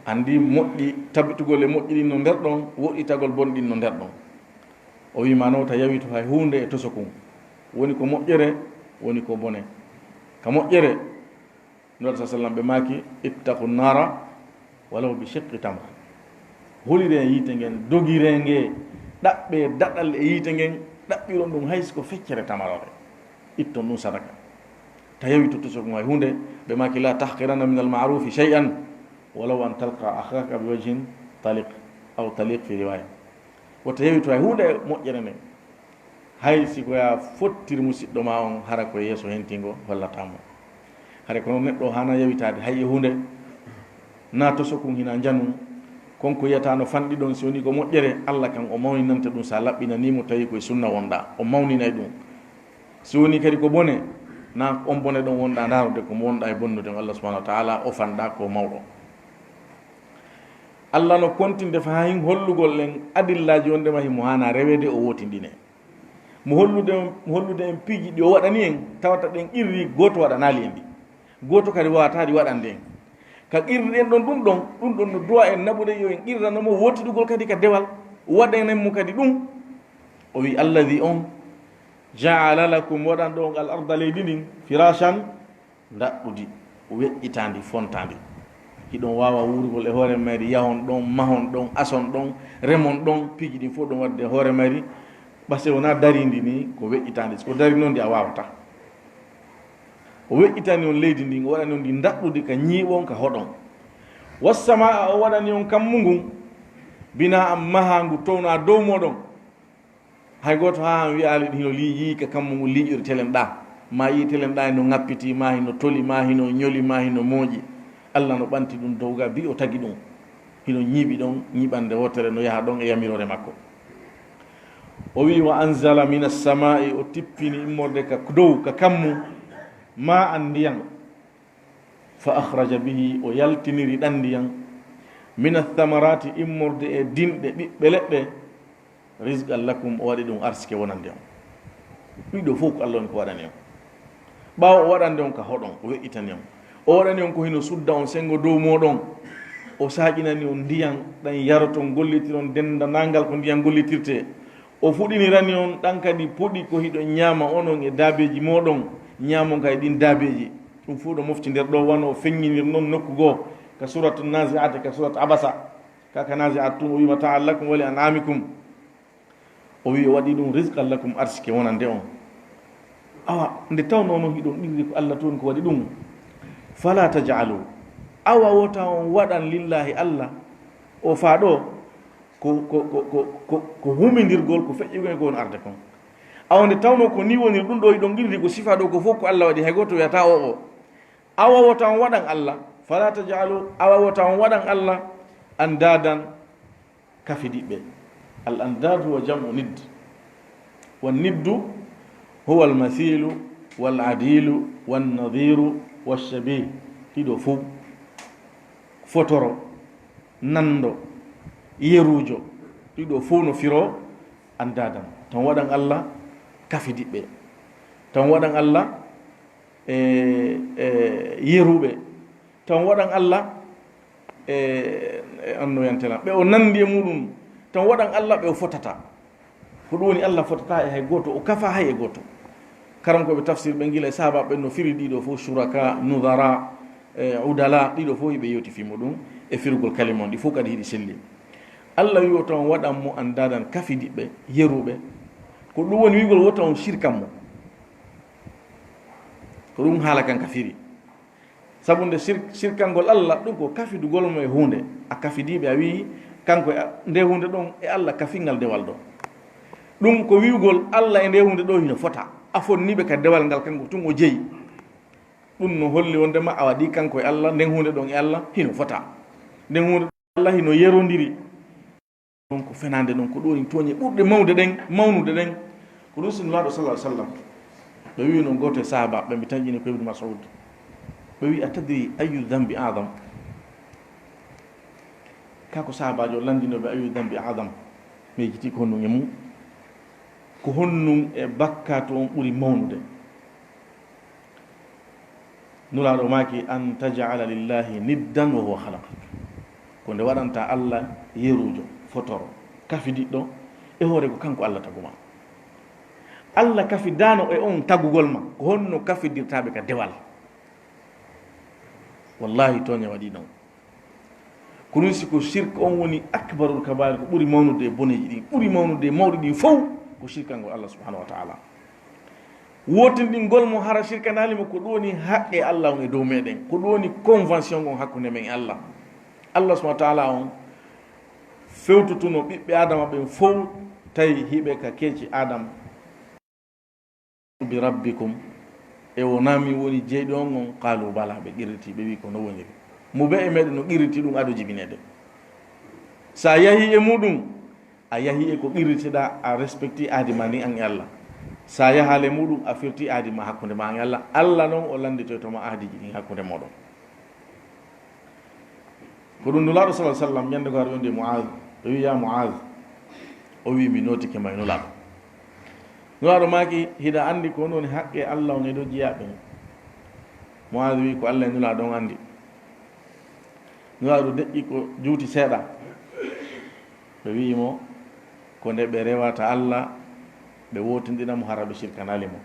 Anndi moƴƴi, tabitugol e moƴƴi ɗin no nder ɗon, woɗɗitagol bonɗi ɗin no nder ɗon. O wiima noon ta yawitu hay huunde e toso kun. Woni ko moƴƴere, woni ko bone. Ka moƴƴere, Nulaaɗo sa sallam ɓe maaki, "Ittaqu nara walaw bi shiqqi tamra." Hulire yiite ngen, dogire nge, ɗaɓɓe daɗal e yiite ngen, ɗaɓɓiron ɗum hay si ko feccere tamaroore. Itton ɗum sadaka. Ta yawi to toso ɗum hay huunde, ɓe maaki, "La tahqiranna min al ma'rufi shay'an walaw an talqa akhaka bi wajhin taliq aw taliq fi riwaya." Wota yawi to hay huunde e moƴƴere nden. Hay si ko ya fottir musiɗɗo ma on, hara ko yeeso hentingo hollata mo. Hare kono neɗɗo hana yawitaade hay e huunde, na to sokun hina njanun, kon ko yiyata no fanɗi ɗon, si woni ko moƴƴere, Allah kan o mawninante ɗum sa laɓɓinani mo, tawi ko e sunna wonɗa, o mawninay ɗum. Si woni kadi ko bone, na on bone ɗon wonɗa ndaarude, ko mo wonɗa e bonnude on, Allah subhanahu wa ta'ala o fanɗa ko mawɗo. Allah no kontinde fa hin hollugol en adillaaji wondema himo hana reweede o wootindine. Mo hollude, mo hollude en piiji ɗi o waɗani en, tawata ɗen qirri gooto waɗanaali en ɗi. Gooto kadi waawata ɗi waɗande en. Ka qirri ɗen ɗon ɗum ɗon, ɗum ɗon no du'a en naɓude yo en qirrano mo wootidugol kadi ka dewal, waɗanen mo kadi ɗum. O wi, "Alladhi on, ja'ala lakum, waɗan ɗon al arda leydi ndin, firashan, ndaɗɗudi, weƴƴitaandi, fontaandi. Hiɗon waawa wuurugol e hoore mayri, yahon ɗon, mahon ɗon, ason ɗon, remon ɗon, piiji ɗin fof ɗon waɗde e hoore mayri. Ɓase wonaa dariindi ni, ko weƴƴitaandi. So ko darii noon ndi a waawataa. O weƴƴitani on leydi ndin, o waɗani on ndi ndaɗɗudi ka ñiiɓon, ka hoɗon. Wassamaa, o waɗani on kammu ngun, binaa an mahaangu townaa dow mooɗon." Hay gooto haa han wiyaali hino liiƴi ka kammu ngu liiƴori telen ɗaa. Ma yii telen ɗaa hino ŋappiti, ma hino toli, ma hino ñoli, ma hino mooƴi. Allah no ɓanti ɗum dow ga, bi o tagi ɗum. Hino ñiiɓi ɗon, ñiiɓande wootere no yaha ɗon e yamiroore makko. O wi'i, "Wa anzala minas samaa'i", o tippini immorde ka dow, ka kammu, "maa'an", ndiyan. "Fa akhraja bihi", o yaltiniri ɗan ndiyan, "mina thamarati", immorde e dinɗe ɓiɓɓe leɗɗe, "rizqan lakum", o waɗi ɗum arsike wonande on. Ɗiɗo fof ko Allah woni ko waɗani on. Ɓaawo o waɗande on ka hoɗon, o weƴƴitani on. O waɗani on ko hino sudda on senngo dow mooɗon. O saaƴinani on ndiyan ɗan yaroton, gollitiron denndanangal ko ndiyan gollitirtee. O fuɗinirani on ɗan kadi puɗi ko hiɗon ñaama onon e daabeeji mooɗon, ñaamon kadi ɗin daabeeji. Ɗum fof ɗo mofti nder ɗo, wano o feññinir non nokku goo, ka suratu Nazi'at, ka suratu Abasa, ka, ka Nazi'at tun, o wi, "Mata'an lakum wa li an'amikum." O wi, o waɗi ɗum rizqan lakum, arsike wonande on. Awa, nde tawnoo non hiɗon qirri ko Allah tun ko waɗi ɗum, "Fala taj'alu", awa wota on waɗan, "lillahi", Allah, o faa ɗo, ko, ko, ko, ko, ko, ko humindirgol, ko feƴƴugol ko on arde kon. Awa nde tawnoo ko ni woniri ɗum ɗo hiɗon qirri, ko sifa ɗo, ko fof ko Allah waɗi, hay gooto wiyata o o. Awa wota on waɗan Allah, "fala taj'alu", awa wota on waɗan Allah andaadan kafidiɓɓe. Al andad huwa jam'u nidd. Wan niddu huwa al mathilu wal adilu wan nadhiru wash shabih. Ɗiɗo fof fotoro, nanndo, yeruujo, ɗiɗo fof no firo andaadan. Tan waɗan Allah kafidiɓɓe. Tan waɗan Allah, e, e, yeruɓe. Tan waɗan Allah, e, e, annoyante lan. Ɓe o nandi e muɗum. Tan waɗan Allah ɓe o fotata. Ko ɗum woni Allah fotata e hay gooto, o kafa hay e gooto. Karankooɓe tafsir ɓe gila e sahaaba ɓen no firi ɗiɗo fof, shuraka, nudara, e, udala, ɗiɗo fof hiɓe yewti fi muɗum e firugol kalima on, ɗi fof kadi hiɗi selli. Allah wi o tan waɗan mo andadan kafidiɓɓe, yeruɓe. Ko ɗum woni wi'ugol wota on shirkan mo. Ko ɗum haala kan ka firi. Sabu nde shirk-, shirkangol Allah, ɗum ko kafidugol mo e huunde. A kafidiiɓe, a wi'i, Kanko e a-, nde huunde ɗon e Allah kafinngal dewal ɗo. Ɗum ko wi'ugol Allah e nde huunde ɗo hino fota. A fonniiɓe ka dewal ngal, kanko tun o jeyi. Ɗum no holli wondema a waɗi kanko e Allah, nden huunde ɗon e Allah hino fota. Nden huunde ɗon e Allah hino yerondiri. Ɗon ko fenaande ɗon, ko ɗum woni tooñe ɓurɗe mawde ɗen, mawnude ɗen. Ko ɗum si Nulaaɗo sallallahu alaihi wasallam, ɓe wi'i noon gooto e sahaabaaɓe ɓe, mi tanƴini ko Ibnu Mas'ud. Ɓe wi'i, "A tadri ayyu dhanbi a'zam?" Kaa ko sahaabaajo lanndinoo ɓe, "Ayyu dhanbi a'zam?" Mi yejjiti ko honɗum e mum. Ko honɗum e bakkaatu on ɓuri mawnude? Nulaaɗo maaki, "An taj'ala lillahi niddan wa huwa khalaqak." Ko nde waɗanta Allah yeruujo, fotoro, kafidiɗɗo e hoore ko kanko Allah taguma. Allah kafidaano e on tagugol ma, ko honno kafidirtaaɓe ka dewal? Wallahi, tooña waɗi non. Ko ɗum si ko shirk on woni akbarul kabair, ko ɓuri mawnude e boneeji ɗin, ɓuri mawnude e mawɗi ɗin fow, ko shirkangol Allah subhanahu wa ta'ala. Wootinɗingol mo hara shirkanaali mo, ko ɗum woni haqqe Allah on e dow meɗen, ko ɗum woni convention on hakkunde men e Allah. Allah subhanahu wa ta'ala on fewtotuno ɓiɓɓe Adama ɓen fow, tawi hiɓe ka keeci Adama. "Bi rabbikum, e wonaa min woni jeyɗo on on?" Qaalu bala, ɓe qirriti, ɓe wi, "Ko no woniri." Mo be e meɗen no qirriti ɗum ado jibineede. Sa yahi e muɗum, a yahi e ko qirritiɗa, a respecti ahdi ma ndin an e Allah. Sa yahaali e muɗum, a firti ahdi ma hakkunde ma an e Allah. Allah non o lannditoyto ma ahdiji ɗin hakkunde moɗon. Ko ɗum Nulaaɗo sallallahu alaihi wasallam, ñande ko hari wonde Mu'aaz, o wi, "Ya Mu'aaz," o wi, "Mi nootike ma e Nulaaɗo." Nulaaɗo maaki, "Hiɗa anndi ko honɗum woni haqqe Allah on e dow jiyaaɓe?" Mu'aaz wi, "Ko Allah e Nulaaɗo on anndi." Nulaaɗo deƴƴi ko juuti seeɗa. Ɓe wi'i mo, ko nde ɓe rewata Allah, ɓe wootinɗina mo, hara ɓe shirkanaali mo.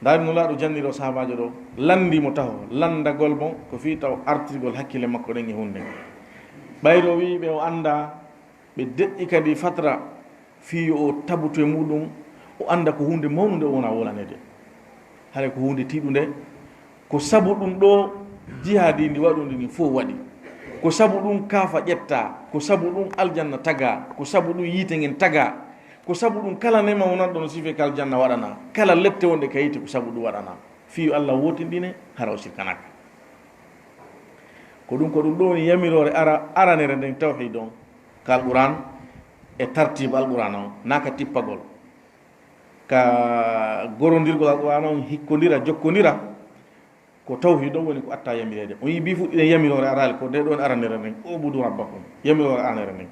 Ndaari Nulaaɗo janniri o sahaabaajo ɗo, lanndi mo taho, lanndagol mo ko fii taw artirgol hakkille makko ɗen e huunde. Ɓayri o wi'i ɓe o anndaa, ɓe deƴƴi kadi fatra fii yo o tabutu e muɗum, o annda ko huunde mawnunde o wona wolaneede. Haray ko huunde tiiɗunde, ko sabu ɗum ɗo jihaadi ndi waɗundi ndi fof waɗi. Ko sabu ɗum kaafa ƴetta, ko sabu ɗum aljanna taga, ko sabu ɗum yiite ngen taga, ko sabu ɗum kala neema wonanɗo no sife ka aljanna waɗana, kala lette wonɗe ka yiite ko sabu ɗum waɗana. Fii yo Allah wootinɗine, hara o sirkanaaka. Ko ɗum, ko ɗum ɗo woni yamiroore ara-, aranere nden tawhiid on, ka Alqur'aan e tartiib Alqur'aan on, naa ka tippagol, ka gorondirgol Alqur'aan on, hikkondira, jokkondira, ko tawhiid on woni ko atta yamireede. On yii bi fuɗɗiɗen yamiroore araali, ko nde ɗon aranere nden, "Ubudu rabbakum." Yamiroore aranere nden.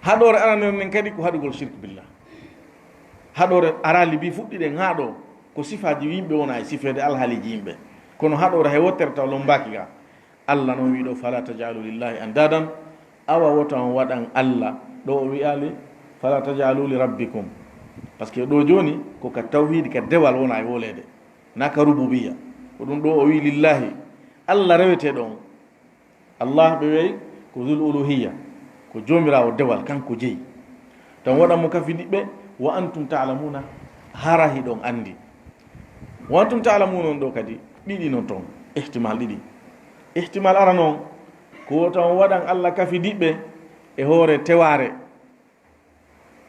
Haɗoore aranere nden kadi ko haɗugol shirk billah. Haɗoore araali bi fuɗɗiɗen haa ɗo, ko sifaaji yimɓe wona e sifeede alhaaliiji yimɓe. Kono haɗoore hay wottere taw lombaaki ga. Allah non wi'i ɗo, "Fala taj'alu lillahi andadan." Awa wota on waɗan Allah. Ɗo o wi'aali, "Fala taj'alu li rabbikum." Parce que ɗo jooni ko ka tawhiid, ka dewal wona e woleede. Naa ka rububiyya. Ko ɗum ɗo o wi'i lillahi. Allah reweteeɗo on. Allah ɓe wi'i ko Zul Uluhiyya, ko Joomiraawo dewal, kanko jeyi. Tan waɗan mo kafidiɓɓe, "Wa antum ta'lamuna," hara hiɗon anndi. "Wa antum ta'lamuna" on ɗo kadi, ɗiɗi non ton, ihtimal ɗiɗi. Ihtimal arano on, ko wota on waɗan Allah kafidiɓɓe e hoore tewaare.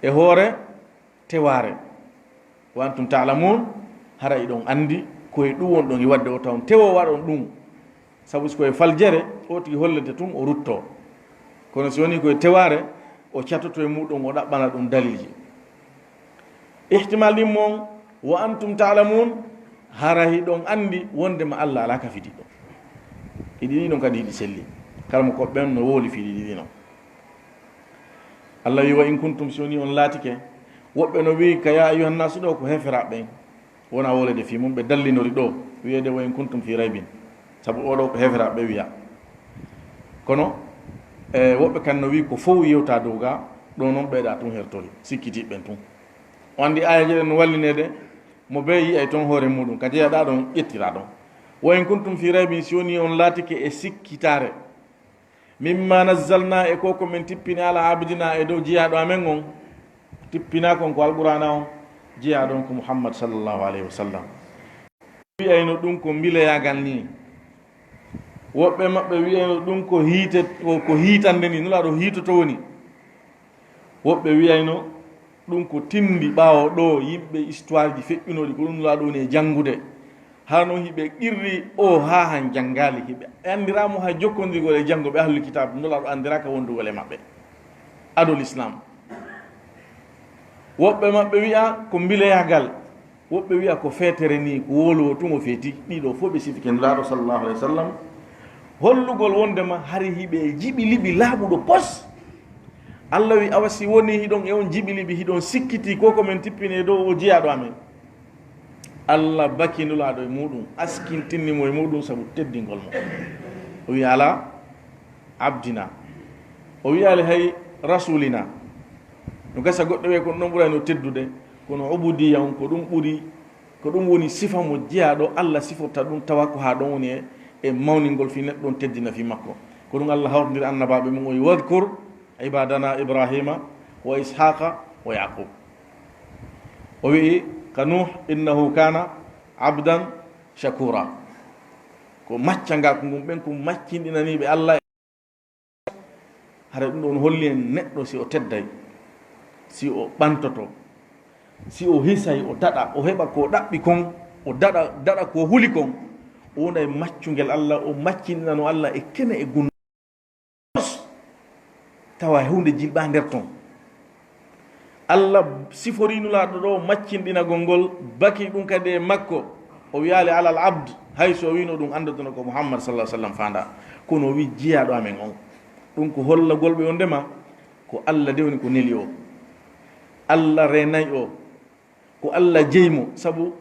E hoore tewaare. "Wa antum ta'lamun," hara iɗon anndi ko e ɗum wonɗon e waɗde o, taw tewo waɗon ɗum. Sabu si ko e faljere, o tigi hollete tun o rutto. Kono si woni ko e tewaare, o catoto e muɗum, o ɗaɓɓana ɗum dalilji. Ihtimal ɗin mon, "Wa antum ta'lamun," hara hiɗon anndi wondema Allah alaa kafidiɗo. Ɗiɗi ɗin non kadi hiɗi selli. Kala mo ko ɓen no wowli fii ɗiɗi ɗin non. Allah wi, "Wa in kuntum," si woni on laatike, woɓɓe no wi'i ka "ya ayyuhan nasu" ɗo ko heferaaɓe ɓen, wona wolede fii mum, ɓe dallinori ɗo, wi'ede "wa in kuntum fi raybin," sabu o ɗo ko heferaaɓe wi'a. Kono, e, woɓɓe kan no wi'i ko fow yewta dow ga, ɗo non ɓeyɗa tun hertori, sikkitiiɓe ɓen tun. O anndi aayeeje ɗen no wallineede, mo bee yi'ay ton hoore muɗum, ka jeyaɗa ɗon, ƴettira ɗon. "Wa in kuntum fi raybin," si woni on laatike e sikkitaare, "mimma nazzalna," e ko ko min tippini, "ala abdina," e dow jiyaaɗo amen on. Tippina kon ko Alqur'aana on, jiyaaɗo on ko Muhammad sallallahu alayhi wa sallam. Wi'ayno ɗum ko mbileyaagal nii. Woɓɓe maɓɓe wi'ayno ɗum ko hiite, ko, ko hiitande ni, Nulaaɗo hiitoto woni. Woɓɓe wi'ayno ɗum ko tinndi ɓaawo ɗo yimɓe histoire ji feƴƴunooɗi, ko ɗum Nulaaɗo woni e janngude. Hara noon hiɓe qirri o haa han janngaali, hiɓe anndiraamo haa jokkondirgol e janngo ɓe ahlul kitaab, Nulaaɗo anndiraaka wondugol e maɓɓe. Ado l'islam. Woɓɓe maɓɓe wi'a ko mbileyaagal, woɓɓe wi'a ko feetere ni, ko wowlowo tun o feeti. Ɗiɗo fof ɓe sifike Nulaaɗo sallallahu alayhi wa sallam. Hollugol wondema hari hiɓe jiɓi liɓi laaɓuɗo pos. Allah wi, awa si woni hiɗon e on jiɓi liɓi, hiɗon sikkiti ko ko men tippini e dow o jeyaaɗo amen. Allah baki Nulaaɗo e muɗum, askintinni mo e muɗum sabu teddingol mo. O wi, ala abdina. O wi'aali hay rasulina. No gasa goɗɗo wi'ay ko ɗum ɗon ɓurayno teddude, kono ubudiya on ko ɗum ɓuri, ko ɗum woni sifa mo jeyaaɗo Allah siforta ɗum, tawa ko haa ɗon woni e, e mawningol fii neɗɗo on, teddina fii makko. Ko ɗum Allah hawrindiri annabaaɓe mum, o wi, wadkur ibadana Ibrahima wa Ishaqa wa Yaqub. O wi'i ka Nuh, innahu kana abdan shakura. Ko maccangaaku ngun ɓen ko maccinɗinaniiɓe Allah. Hara ɗum ɗon holli en neɗɗo si o tedday, si o ɓantoto, si o hisay, o daɗa, o heɓa ko ɗaɓɓi kon, o daɗa, daɗa ko huli kon, o wona e maccungel Allah, o maccinɗinano Allah e kene e gun-, tawa e huunde jilɓa nder ton. Allah siforii Nulaaɗo ɗo maccinɗinagol ngol, baki ɗum kadi e makko. O wi'aali alal abd, hay so o wi'no ɗum anndotono ko Muhammad sallallahu alaihi wasallam faanda. Kono o wi jiyaaɗo amen on. Ɗum ko hollagol ɓe wondema ko Allah de woni ko neli o. Allah reenay o. Ko Allah jeyi mo, sabu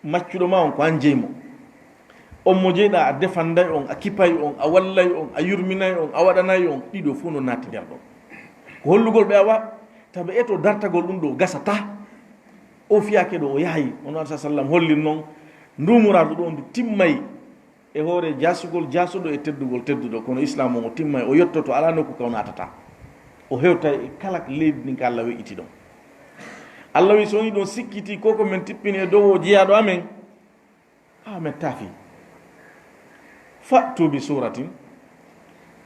maccuɗo ma on ko an jeyi mo. On mo jeyɗa a defanday on, a kipay on, a wallay on, a yurminay on, a waɗanay on, ɗiɗo fof no naati nder ɗo. Ko hollugol ɓe awa, tabe eto dartagol ɗum ɗo gasata. O fiyake ɗo o yahay, on alaihi wasallam hollin noon, ndu muraadu ɗo ndu timmay e hoore jaasugol jaasuɗo e teddugol tedduɗo, kono Islam on o timmay, o yottoto, alaa nokku ka o naatata. O hewtay e kala leydi ndin ka Allah weƴƴiti ɗon. Allah wi, so woni ɗon sikkiti ko ko men tippini e dow o jeyaaɗo amen, a men taafi. Fa'tu bi suratin,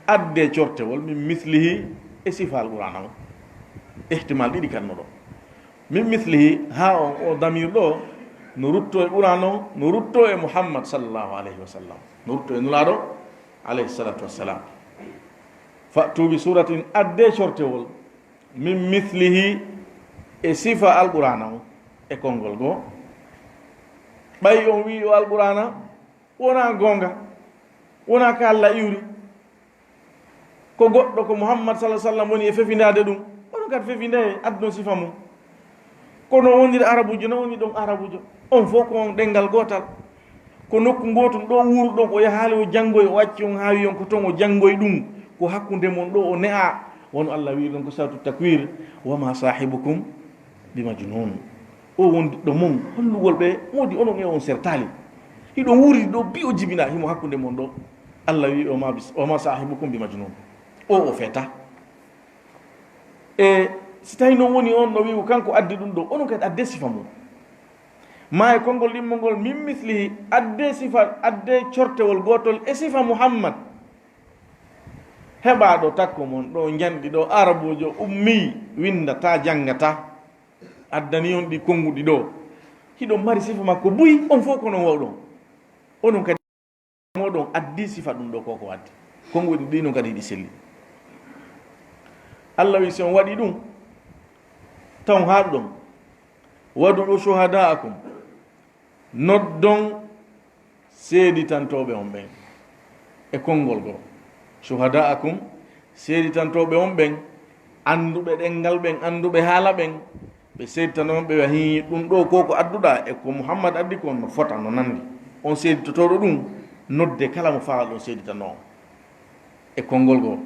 adde cortewol, min mislihi, e sifa Alqur'aana on. Ihtimal ɗiɗi kan no ɗo. Min mislihi, haa on o damir ɗo, no rutto e Qur'an on, no rutto e Muhammad sallallahu alayhi wa sallam, no rutto e Nulaaɗo alayhi salatu wassalam. Fa'tu bi suratin, adde cortewol, min mislihi, e sifa Alqur'aana on, e konngol goo. Ɓay on wi o Alqur'aana, wonaa goonga, wonaa ka Allah iwri. Ko goɗɗo, ko Muhammad sallallahu alaihi wasallam woni e fefindaade ɗum. Onon kadi fefindee, addon sifa mum. Kono woniri arabujo, no woni ɗon arabujo. On fof ko on ɗenngal gootal. Ko nokku ngootun ɗo wuurɗon, o yahaali o janngoy, o acci on haa wi on ko ton o janngoy ɗum. Ko hakkunde mon ɗo o ne'a. Wano Allah wiiri ɗon ko suratu Takwir, "Wa ma sahibukum bi majnun." O wondiɗɗo mon, hollugol ɓe, moodi onon e on sertaali. Hiɗo wuurdi ɗo, bi o jibina, himo hakkunde mon ɗo. Allah wi, "O ma bis-, o ma sahibukum bi majnun." O, o feeta. E si tawi noon woni on no wi'u kanko addi ɗum ɗo, onon kadi adde sifa mum. Ma e konngol ɗimmol ngol, min mislihi, adde sifa, adde cortewol gootol e sifa Muhammad. Heɓaaɗo takko mon ɗo, njanɗi ɗo, arabujo ummi, winndata, janngata, addani on ɗi konnguɗi ɗo. Hiɗon mari sifa makko buy, on fof ko non wawɗon. Onon kadi moɗon addi sifa ɗum ɗo ko ko addi. Konnguɗi ɗi non kadi hiɗi selli. Allah wi si on waɗi ɗum, taw haaɗuɗon. Wad'u shuhada'akum. Noddon seeditantooɓe on ɓen e konngol goo. Shuhada'akum, seeditantooɓe on ɓen, annduɓe ɗenngal ɓen, annduɓe haala ɓen, ɓe seeditano on, ɓe wi'a, "Hii, ɗum ɗoo ko ko adduɗaa e ko Muhammad addi kon no fota, no nanndi." On seeditotooɗo ɗum, nodde kala mo faala ɗon seeditanoo on e konngol goo.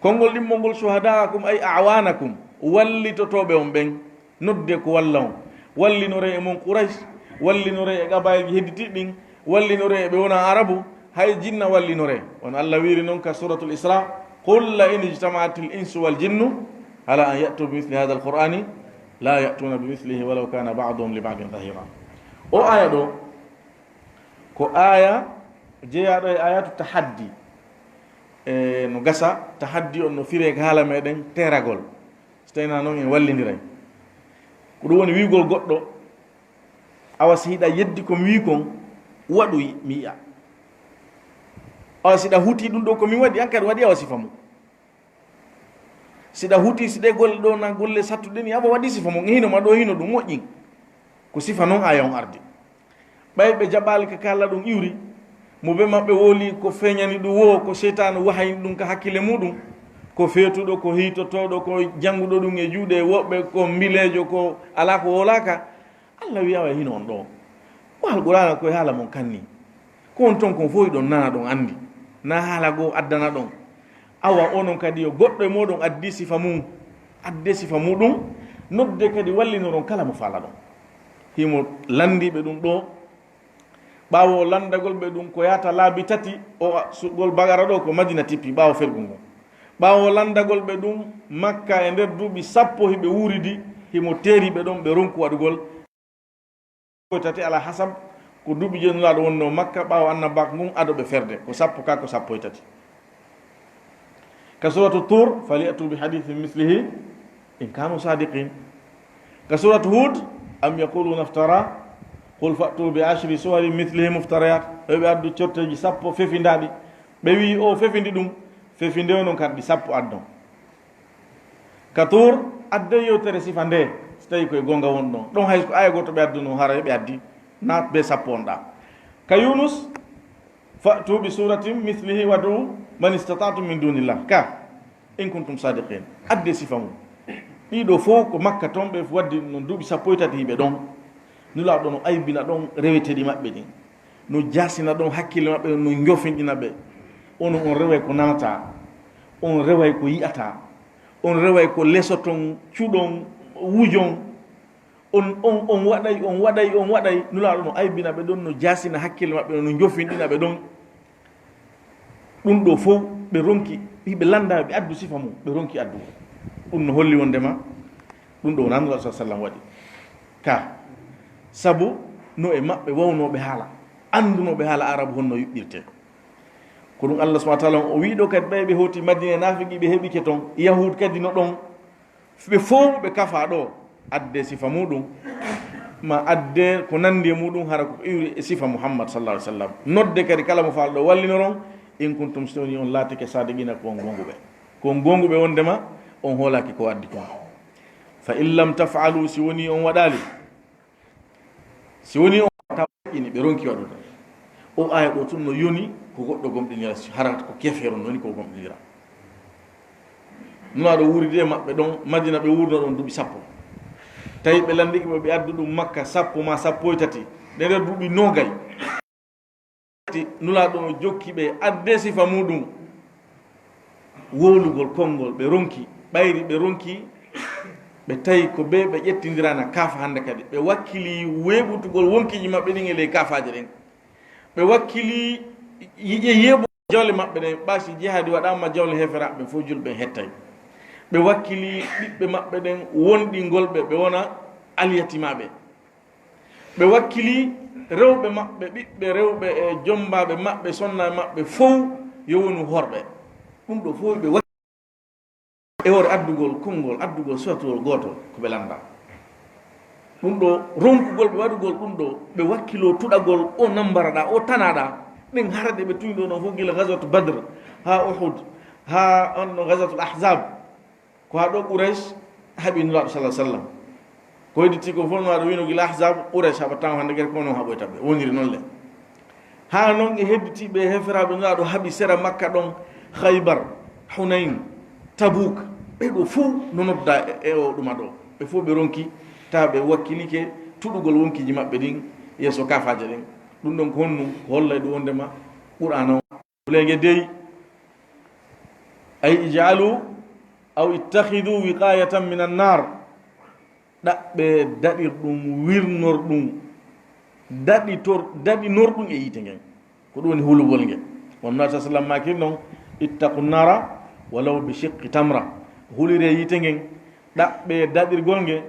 Konngol ɗimmol ngol, shuhada'akum ay a'wanakum, wallitotooɓe on ɓen, nodde ko walla on. Wallinoree e mon Quraysh, wallinoree e qabaa'ilji hedditiiɗi ɗin, wallinoree e ɓe wonaa Arabu, hay jinna wallinoree. On Allah wiiri non ka Suratul Isra, "Qul la in ijtama'atil insu wal jinnu ala an ya'tu bi misli hadha al-Qur'ani la ya'tuna bi mislihi walaw kana ba'duhum li ba'din zahira." O aya ɗo, ko aya jeyaaɗo e ayatu tahaddi. E no gasa, ta haddi on no firee ka haala meɗen teragol. So tawii na noon en wallindiray. Ko ɗum woni wi'ugol goɗɗo, awa si hiɗa yeddi ko mi wi'i kon, waɗu mi yi'a. Awa si ɗa huti ɗum ɗo ko mi waɗi, an kadi waɗi awa sifa mum. Si ɗa huti, si ɗe golle ɗo na golle sattuɗe ni, awa waɗi sifa mum, e hino ma ɗo hino ɗum moƴƴin. Ko sifa noon aaya on ardi. Ɓay ɓe jaɓaali ka kala ɗum iwri, mo be maɓɓe woli ko feeñani ɗum wo, ko seytaane wahayni ɗum ka hakkille muɗum, ko feetuɗo, ko hiitotooɗo, ko jannguɗo ɗum e juuɗe woɓɓe, ko mbileejo, ko alaa ko wolaaka. Allah wi'a, "Wa hino on ɗo. O Alqur'aana ko e haala mon kanni. Ko on ton kon fof ɗon nana ɗon anndi. Na haala goo addana ɗon. Awa onon kadi yo goɗɗo e mooɗon addi sifa mum, adde sifa muɗum, nodde kadi wallinoron kala mo faalaɗon." Himo landiiɓe ɗum ɗo. Ɓaawo lanndagol ɓe ɗum ko yaata laabi tati, o suɓgol bagara ɗo ko Madina tippi ɓaawo fergu ngu. Ɓaawo lanndagol ɓe ɗum Makka e nder duuɓi sappo hiɓe wuuridi, himo teeri ɓe ɗon ɓe ronku waɗugol. Ko tati ala hasab, ko duuɓi joyi Nulaaɗo wonnoo Makka ɓaawo annabaaku ngun ado ɓe ferde, ko sappo ka ko sappo e tati. Ka suratu Tur, "Falyatu bi hadithin mislihi in kanu sadiqin." Ka suratu Hud, "Am yaquluna iftara, qul fa'tu bi ashri suwarin mislihi muftariyat." Ɓe ɓe addu corteeji sappo fefindaaɗi. Ɓe wi'i o fefindi ɗum, fefinde o non kadi sappo addo. Ka Tur, adde yewtere sifa nde, si tawi koye gonga won ɗon. Ɗon hay ko aya goto ɓe adduno, hara ɓe addi, na be sappo on ɗa. Ka Yunus, "Fa'tu bi suratin mislihi wad'u man istata'tum min dunillah." Ka, "In kuntum sadiqin." Adde sifa mum. Ɗiɗo fof ko Makka ton ɓe waddi non duuɓi sappo e tati hiɓe ɗon. Nulaaɗo no aybina ɗon reweteɗi maɓɓe ɗin. No jasina ɗon hakkille maɓɓe, no jofinɗina ɓe. Onon on reway ko nanata, on reway ko yi'ata, on reway ko lesoton, cuɗon, wujon. On, on, on waɗay, on waɗay, on waɗay. Nulaaɗo no aybina ɓe ɗon, no jasina hakkille maɓɓe, no jofinɗina ɓe ɗon. Ɗum ɗo fof ɓe ronki, hiɓe lannda, ɓe addu sifa mum, ɓe ronki addu. Ɗum no holli wondema ɗum ɗo wona Nulaaɗo sallallahu alaihi wasallam waɗi ka. Sabu no e maɓɓe wawnooɓe haala, anndunooɓe haala Arabu honno yuɓɓirte. Ko ɗum Allah subhanahu wa ta'ala o wi'i ɗo kadi, ɓay ɓe hoti Madina, naafiki ɓe heɓike ton, Yahud kadi no ɗon. Ɓe fof ɓe kafa ɗo, adde sifa muɗum, ma adde ko nandi e muɗum, hara ko iwri e sifa Muhammad sallallahu alaihi wasallam. Nodde kadi kala mo faalɗo wallinoron, in kuntum, so woni on laatike sadiqina, ko on gonguɓe. Ko on gonguɓe wondema on hoolaki ko addi kon. Fa in lam taf'alu, si woni on waɗali, si woni on tawa ini ɓe ronki waɗude. O aya ɗo tun no yoni ko goɗɗo gomɗinira, hara ko kefeero no woni ko gomɗinira. Nulaaɗo wuuridi e maɓɓe ɗon Madina, ɓe wuurno ɗon duuɓi sappo. Tawi ɓe lanndike mo, ɓe addu ɗum Makka sappo ma sappo e tati. Nde nder duuɓi noogay, Nulaaɗo no jokki ɓe adde sifa muɗum, wowlugol konngol, ɓe ronki, ɓayri ɓe ronki, ɓe tawi ko ɓe, ɓe ƴettindirana kaafa hannde kadi. Ɓe wakkili weeɓutugol wonkiiji maɓɓe ɗin e ley kaafaaje ɗen. Ɓe wakkili yiƴe yeeɓu jawle maɓɓe ɗen, ɓa si jihaadi waɗaama jawle heeferaaɓe ɓen fof julɓe ɓen hettay. Ɓe wakkili ɓiɓɓe maɓɓe ɗen wonɗingol ɓe, ɓe wona alyatimaaɓe. Ɓe wakkili rewɓe maɓɓe, ɓiɓɓe rewɓe e jombaaɓe maɓɓe, sonnaaɓe maɓɓe fof yo wonu horɓe. Ɗum ɗo fof ɓe wakkili e hoore addugol konngol, addugol sotowol gootol ko ɓe lannda. Ɗum ɗo ronkugol ɓe waɗugol ɗum ɗo, ɓe wakkiloo tuɗagol o nammbaraɗaa, o tanaɗaa. Ɗen harde ɓe tuñi ɗo ɗon fof, gila Gazwat Badr, haa Uhud, haa on no Gazwatul Ahzab. Ko haa ɗo Quraysh haɓi Nulaaɗo sallallahu alaihi wasallam. Ko hedditi ko fof Nulaaɗo wiino gila Ahzab, Quraysh haɓataa mo hannde, gere ko noon haɓoyta ɓe, woniri noon le. Haa noon e hedditiiɓe heeferaaɓe Nulaaɗo haɓi sera Makka ɗon, Khaybar, Hunayn, Tabuk, ɓee ɗo fof no nodda e, e o ɗuma ɗo. Ɓe fof ɓe ronki, tawa ɓe wakkilike tuɗugol wonkiiji maɓɓe ɗin yeeso kaafaaje ɗen. Ɗum ɗon ko honɗum? Ko hollay ɗum wondema Qur'aana o. Leege dey, ay ij'alu aw ittakhidhu wiqayatan minan nar. Ɗaɓɓe daɗir ɗum, wirnor ɗum, daɗitor, daɗinor ɗum e yiite ngen. Ko ɗum woni hulugol nge. Won Nabi sallallahu alaihi wasallam maakiri noon, "Ittaqu nara walaw bi shiqqi tamra." Hulire yiite ngen, ɗaɓɓe daɗirgol nge,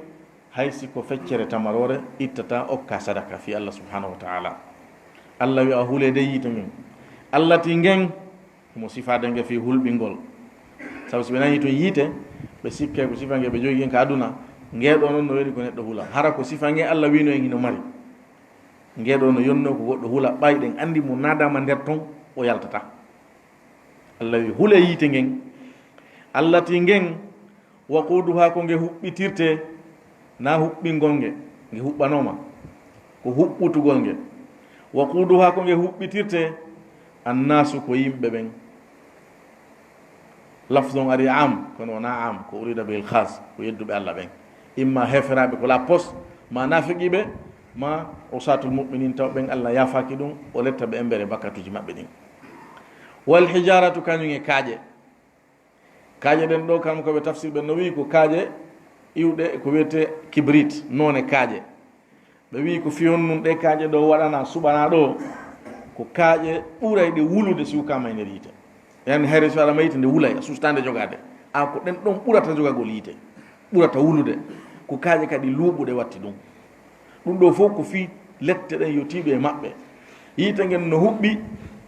hay si ko feccere tamaroore ittata okka sadaka fii Allah subhanahu wa ta'ala. Allah wi'a, "Hulee dey yiite ngen." Allah ti ngen, Mo sifaade nge fii hulɓingol. Sabu si ɓe nanii tun yiite, ɓe sikkay ko sifa nge ɓe jogii ngen ka aduna, nge ɗoo non no weli ko neɗɗo hula. Hara ko sifa nge Allah wiino en hino mari. Nge ɗoo no yonnoo ko goɗɗo hula, ɓay ɗen anndi mo naadaama nder ton, o yaltataa. Allah wi, "Hule yiite ngen." Allah ti ngen, "Waquuduhaa, ko nge huɓɓitirtee, na huɓɓingol nge, nge huɓɓanooma, ko huɓɓutugol nge. Waquuduhaa, ko nge huɓɓitirtee, annaasu, ko yimɓe ɓen." Lafzu on ari am, kono wonaa am, ko urida bil khas, ko yedduɓe Allah ɓen. Imma heferaaɓe ko la pos, ma naafiqiiɓe, ma usaatul mu'minin, taw ɓen Allah yaafaaki ɗum, o letta ɓe embere bakkatuuji maɓɓe ɗin. Wal hijaaratu, kañum e kaaƴe. Kaaƴe ɗen ɗoo, kam ko ɓe tafsir ɓen no wi'i ko kaaƴe iwɗe ko wiyetee kibrit, noone kaaƴe. Ɓe wi'i ko fii honɗun ɗee kaaƴe ɗoo waɗanaa, suɓanaa ɗoo, ko kaaƴe ɓurayɗe wulude si ukkaama e nder yiite. Yani hayre si aɗa yiite nde wulay, a sustaa nde jogaade. A ko ɗen ɗon ɓurata jogagol yiite, ɓurata wulude. Ko kaaƴe kadi luuɓuɗe watti ɗum. Ɗum ɗoo fof ko fii lette ɗen yotiiɓe e maɓɓe. Yiite ngen no huɓɓi,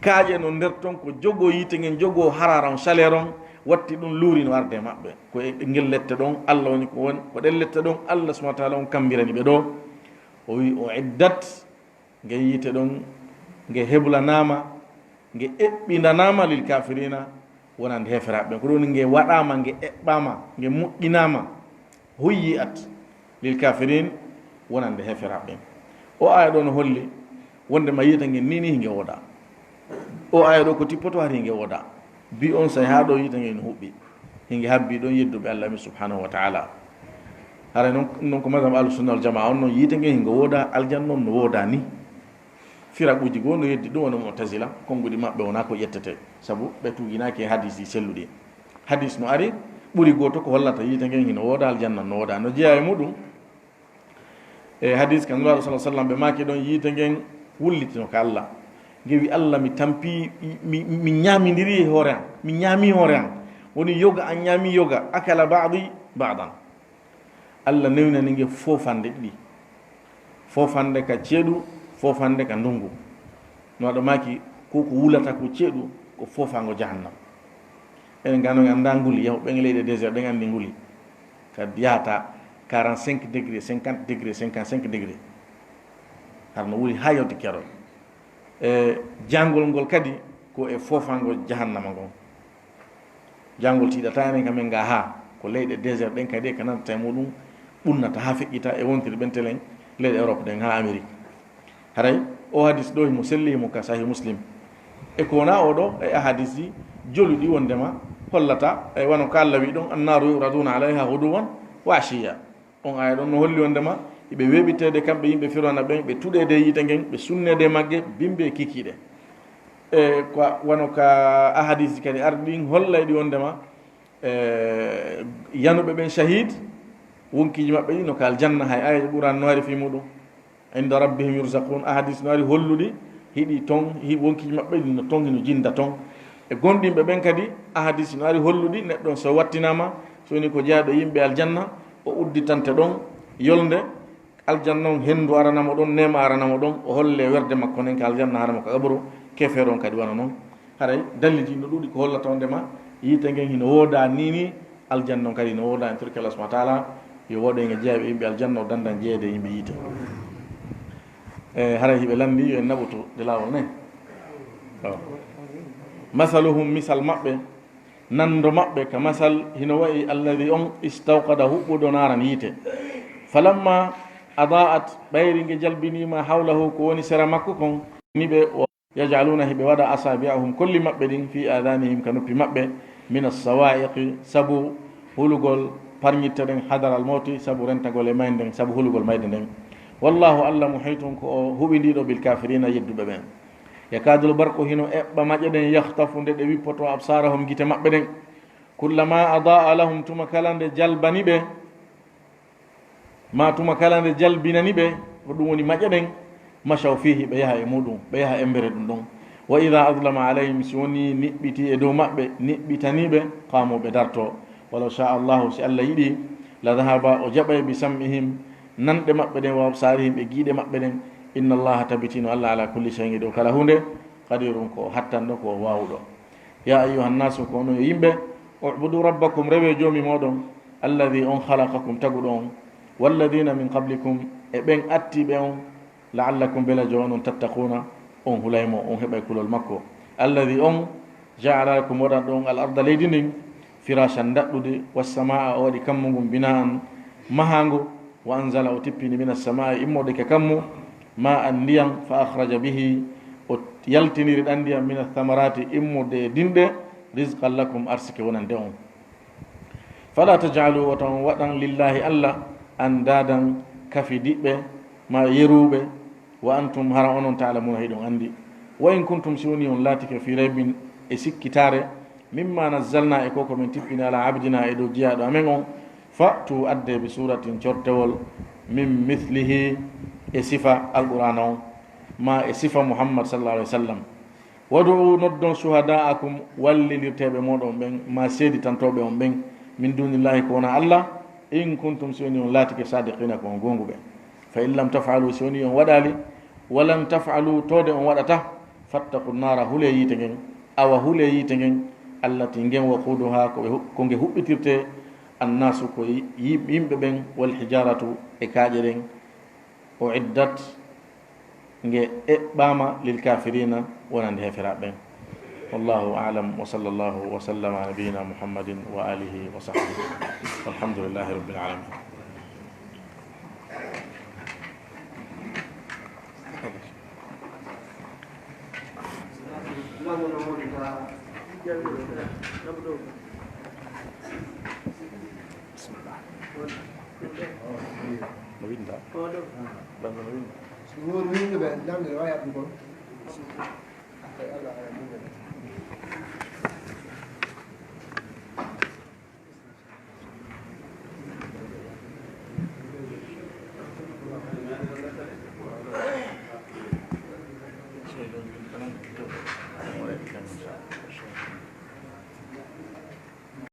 kaaƴe no nder ton, ko jogoo yiite ngen, jogoo haraara on, chaleur on, watti ɗum luuri no arde e maɓɓe. Ko e ngel lette ɗon, Allah woni ko woni, ko ɗen lette ɗon, Allah subhanahu wa taala on kammbirani ɓe ɗoo. O wi'i, "U'iddat", nge yiite ɗon, nge heblanaama, nge eɓɓindanaama lil kafirina, wonande heferaaɓe ɓen. Ko ɗum woni nge waɗaama, nge eɓɓaama, nge moƴƴinaama, huyyi'at lil kafirin, wonande heferaaɓe ɓen. O aaya ɗoo no holli wonde ma yiite ngen nii nii hinge woodaa. O aaya ɗoo ko tippoto hari hinge woodaa. Bi on say haa ɗoo yiite ngen no huɓɓi. Hinge habbi ɗon yedduɓe Allah mi subhanahu wa ta'ala. Haray non, non ko mazhab Ahlus Sunna wal Jamaa on non yiite ngen hingo woodaa, aljanna on no woodaa nii. Firaquuji goo no yeddi ɗum, wano Mu'tazila, konnguɗi maɓɓe wonaa ko ƴettete, sabu ɓe tuuginaaki e hadiisji selluɗi. Hadiis no ari, ɓuri gooto ko hollata yiite ngen hino wooda, aljanna no wooda. No jeyaa e muɗum, e hadiis ka Nulaaɗo sallallaahu alayhi wa sallam, ɓe maaki ɗon yiite ngen wullitino ka Allah. Nge wi, "Allah, mi tampi, mi, mi ñaamindiri e hoore an, mi ñaami hoore an." Woni yoga an ñaami yoga, akala ba'di ba'dan. Allah newnani nge foofande ɗiɗi. Foofande ka ceeɗu, foofande ka ndungu. No waɗa maaki, ko ko wulata ko ceeɗu, ko foofango jahannam. Enen gano en anndaa nguli, yahu ɓen leyɗe désert, ɗen anndi nguli. Ka yahata quarante-cinq degré, cinquante degré, cinquante-cinq degré. Har no wuli haa yawti keerol. E jangol ngol kadi ko e foofango jahannama ngon. Jangol tiiɗata enen kam en nga haa ko leyɗe désert ɗen kadi e ka nantata e muɗum ɓunnata haa feƴƴita e wontiri ɓen telen leyɗe Europe ɗen haa Amérique. Haray o hadis ɗo himo selli, himo ka Sahih Muslim. E ko wona o ɗo e ahadisji joluɗi wondema hollata e wano ka Allah wi ɗon, "Annaaru yu'raduuna alayha ghuduwwan wa ashiyya." On aaya ɗon no holli wondema iɓe weeɓiteede kamɓe yimɓe Firawna ɓen, ɓe tuɗeede e yiite ngen, ɓe sunneede e magge, bimbe e kikiiɗe. E ko wano ka ahadisji kadi arɗi ɗin hollay ɗi wondema, e, yanuɓe ɓen shahid, wonkiiji maɓɓe ɗin no ka aljanna, hay aayeeje Qur'an no hari fii muɗum. "Inda rabbihim yurzaqun", ahadis no ari holluɗi hiɗi ton, hi-, wonkiiji maɓɓe ɗin no ton, hino jinda ton. E gomɗinɓe ɓen kadi, ahadis no ari holluɗi neɗɗo on so wattinaama, so woni ko jeyaaɗo e yimɓe aljanna, o udditante ɗon yolnde aljanna on, henndu arana mo ɗon, neema arana mo ɗon, o holle werde makko nden ka aljanna, hara mo ka qaburu, kefeero on kadi wano non. Haray dalilji no ɗuuɗi ko hollata wondema yiite ngen hino wooda ni ni, aljanna on kadi no wooda. En torike Allah subhanahu wa ta'ala yo waɗu en e jeeyaɓe yimɓe aljanna, o dandan jeeyede e yimɓe yiite. E, haray hiɓe lanndi, yo en naɓoto de laawol ne. To. "Masaluhum", misal maɓɓe, nanndo maɓɓe, "ka masal", hino wa'i, "alladhi", on, "istawqada", huɓɓuɗo naaran yiite. "Falamma adaa'at", ɓayri nge jalbiniima, "hawlahu", ko woni sera makko kon, ni ɓe, "yaj'aluuna", hiɓe waɗa, "asaabi'ahum", kolli maɓɓe ɗin, "fi aadaanihim", ka noppi maɓɓe, "min as-sawaa'iqi", sabu hulugol parñitte ɗen, "hadaral mawti", sabu rentagol e mayde nden, sabu hulugol mayde nden. "Wallaahu", Allah, "muhiitun", ko o huɓindiiɗo, "bil kaafiriina", yedduɓe ɓen. "Yakaadul barqu", hino eɓɓa maƴƴe ɗen, "yakhtafu", nde ɗe wippoto, "absaarahum", gite maɓɓe ɗen. "Kullamaa adaa'a lahum", tuma kala nde jalbani ɓe, ma tuma kala nde jalbinani ɓe, ko ɗum woni maƴƴe ɗen, "mashaw fiihi", ɓe yaha e muɗum, ɓe yaha embere ɗum ɗon. "Wa idhaa adlama alayhim", si woni niɓɓiti e dow maɓɓe, niɓɓitanii ɓe, "qaamu", ɓe darto. "Walaw shaa Allahu", si Allah yiɗi, "la dhahaba", o jaɓay, "bi sam'ihim", nanɗe maɓɓe ɗen, "wa absaarihim", e giiɗe maɓɓe ɗen. "Inna Allaha", tabitino Allah, "ala kulli shay'in", e dow kala huunde, "qadiirun", ko o hattanɗo, ko o waawuɗo. Ya ayyuha nnasu, ko onon yo yimɓe, u'budu rabbakum, rewee Joomi mooɗon, alladhi, on khalaqakum, taguɗo on, walladhina min qablikum, e ɓen attiiɓe on, la'allakum, belajo onon, tattaquna, on hulay mo, on heɓay kulol makko. Alladhi, on, ja'ala lakum, waɗan ɗon, al arda, leydi ndin, firashan, ndaɗɗudi, wassamaa, o waɗi kammu ngun, bina'an, mahangu, wa anzala, o tippini, mina ssamaa'i, immorde ka kammu, ma'an, ndiyan, fa akhraja bihi, o yaltiniri ɗan ndiyan, mina thamarati, immorde e dinɗe, rizqan lakum, arsike wonande on. Fala taj'alu, wota on waɗan, lillahi, Alla, andaadan, kafidiɓɓe, ma yeruɓe, wa antum, hara onon, ta'lamuna, hiɗon andi. Wa in kuntum, si woni on laatike, fi raybin, e sikkitaare, mimma nazzalna, e ko ko men tippini, ala abdina, e dow jiyaaɗo amen on, fa'tu, adde, bi suratin, cortewol, min mithlihi, e sifa Alqur'aana on, ma e sifa Muhammad sallallahu alaihi wasallam. Wad'u, noddon, shuhada'akum, wallindirteeɓe mooɗon ɓen, ma seeditantooɓe on ɓen, min dunillahi, ko wonaa Alla, in kuntum, si woni on laatike, sadiqina, ko on goonguɓe. Fa in lam taf'alu, si woni on waɗaali, wa lan taf'alu, toode on waɗata, fattaqu nnaara, hulee yiite ngen, awa hulee yiite ngen, allati, ngen, waquduha, ko ɓe hu-, ko nge huɓɓitirte, annaasu, ko yi-, yi-, yimɓe ɓen, wal hijaratu, e kaaƴe ɗen, uiddat, nge eɓɓaama, lil kafirina, wonande heeferaaɓe ɓen. Wallahu a'lam, wa sallallahu wa sallama ala nabiyyina Muhammadin wa alihi wa sahbihi. Walhamdulillahi rabbil alamin. Bismillah. No winda? Ɗan no winda? Won winduɓe, lamde wawi addu kon.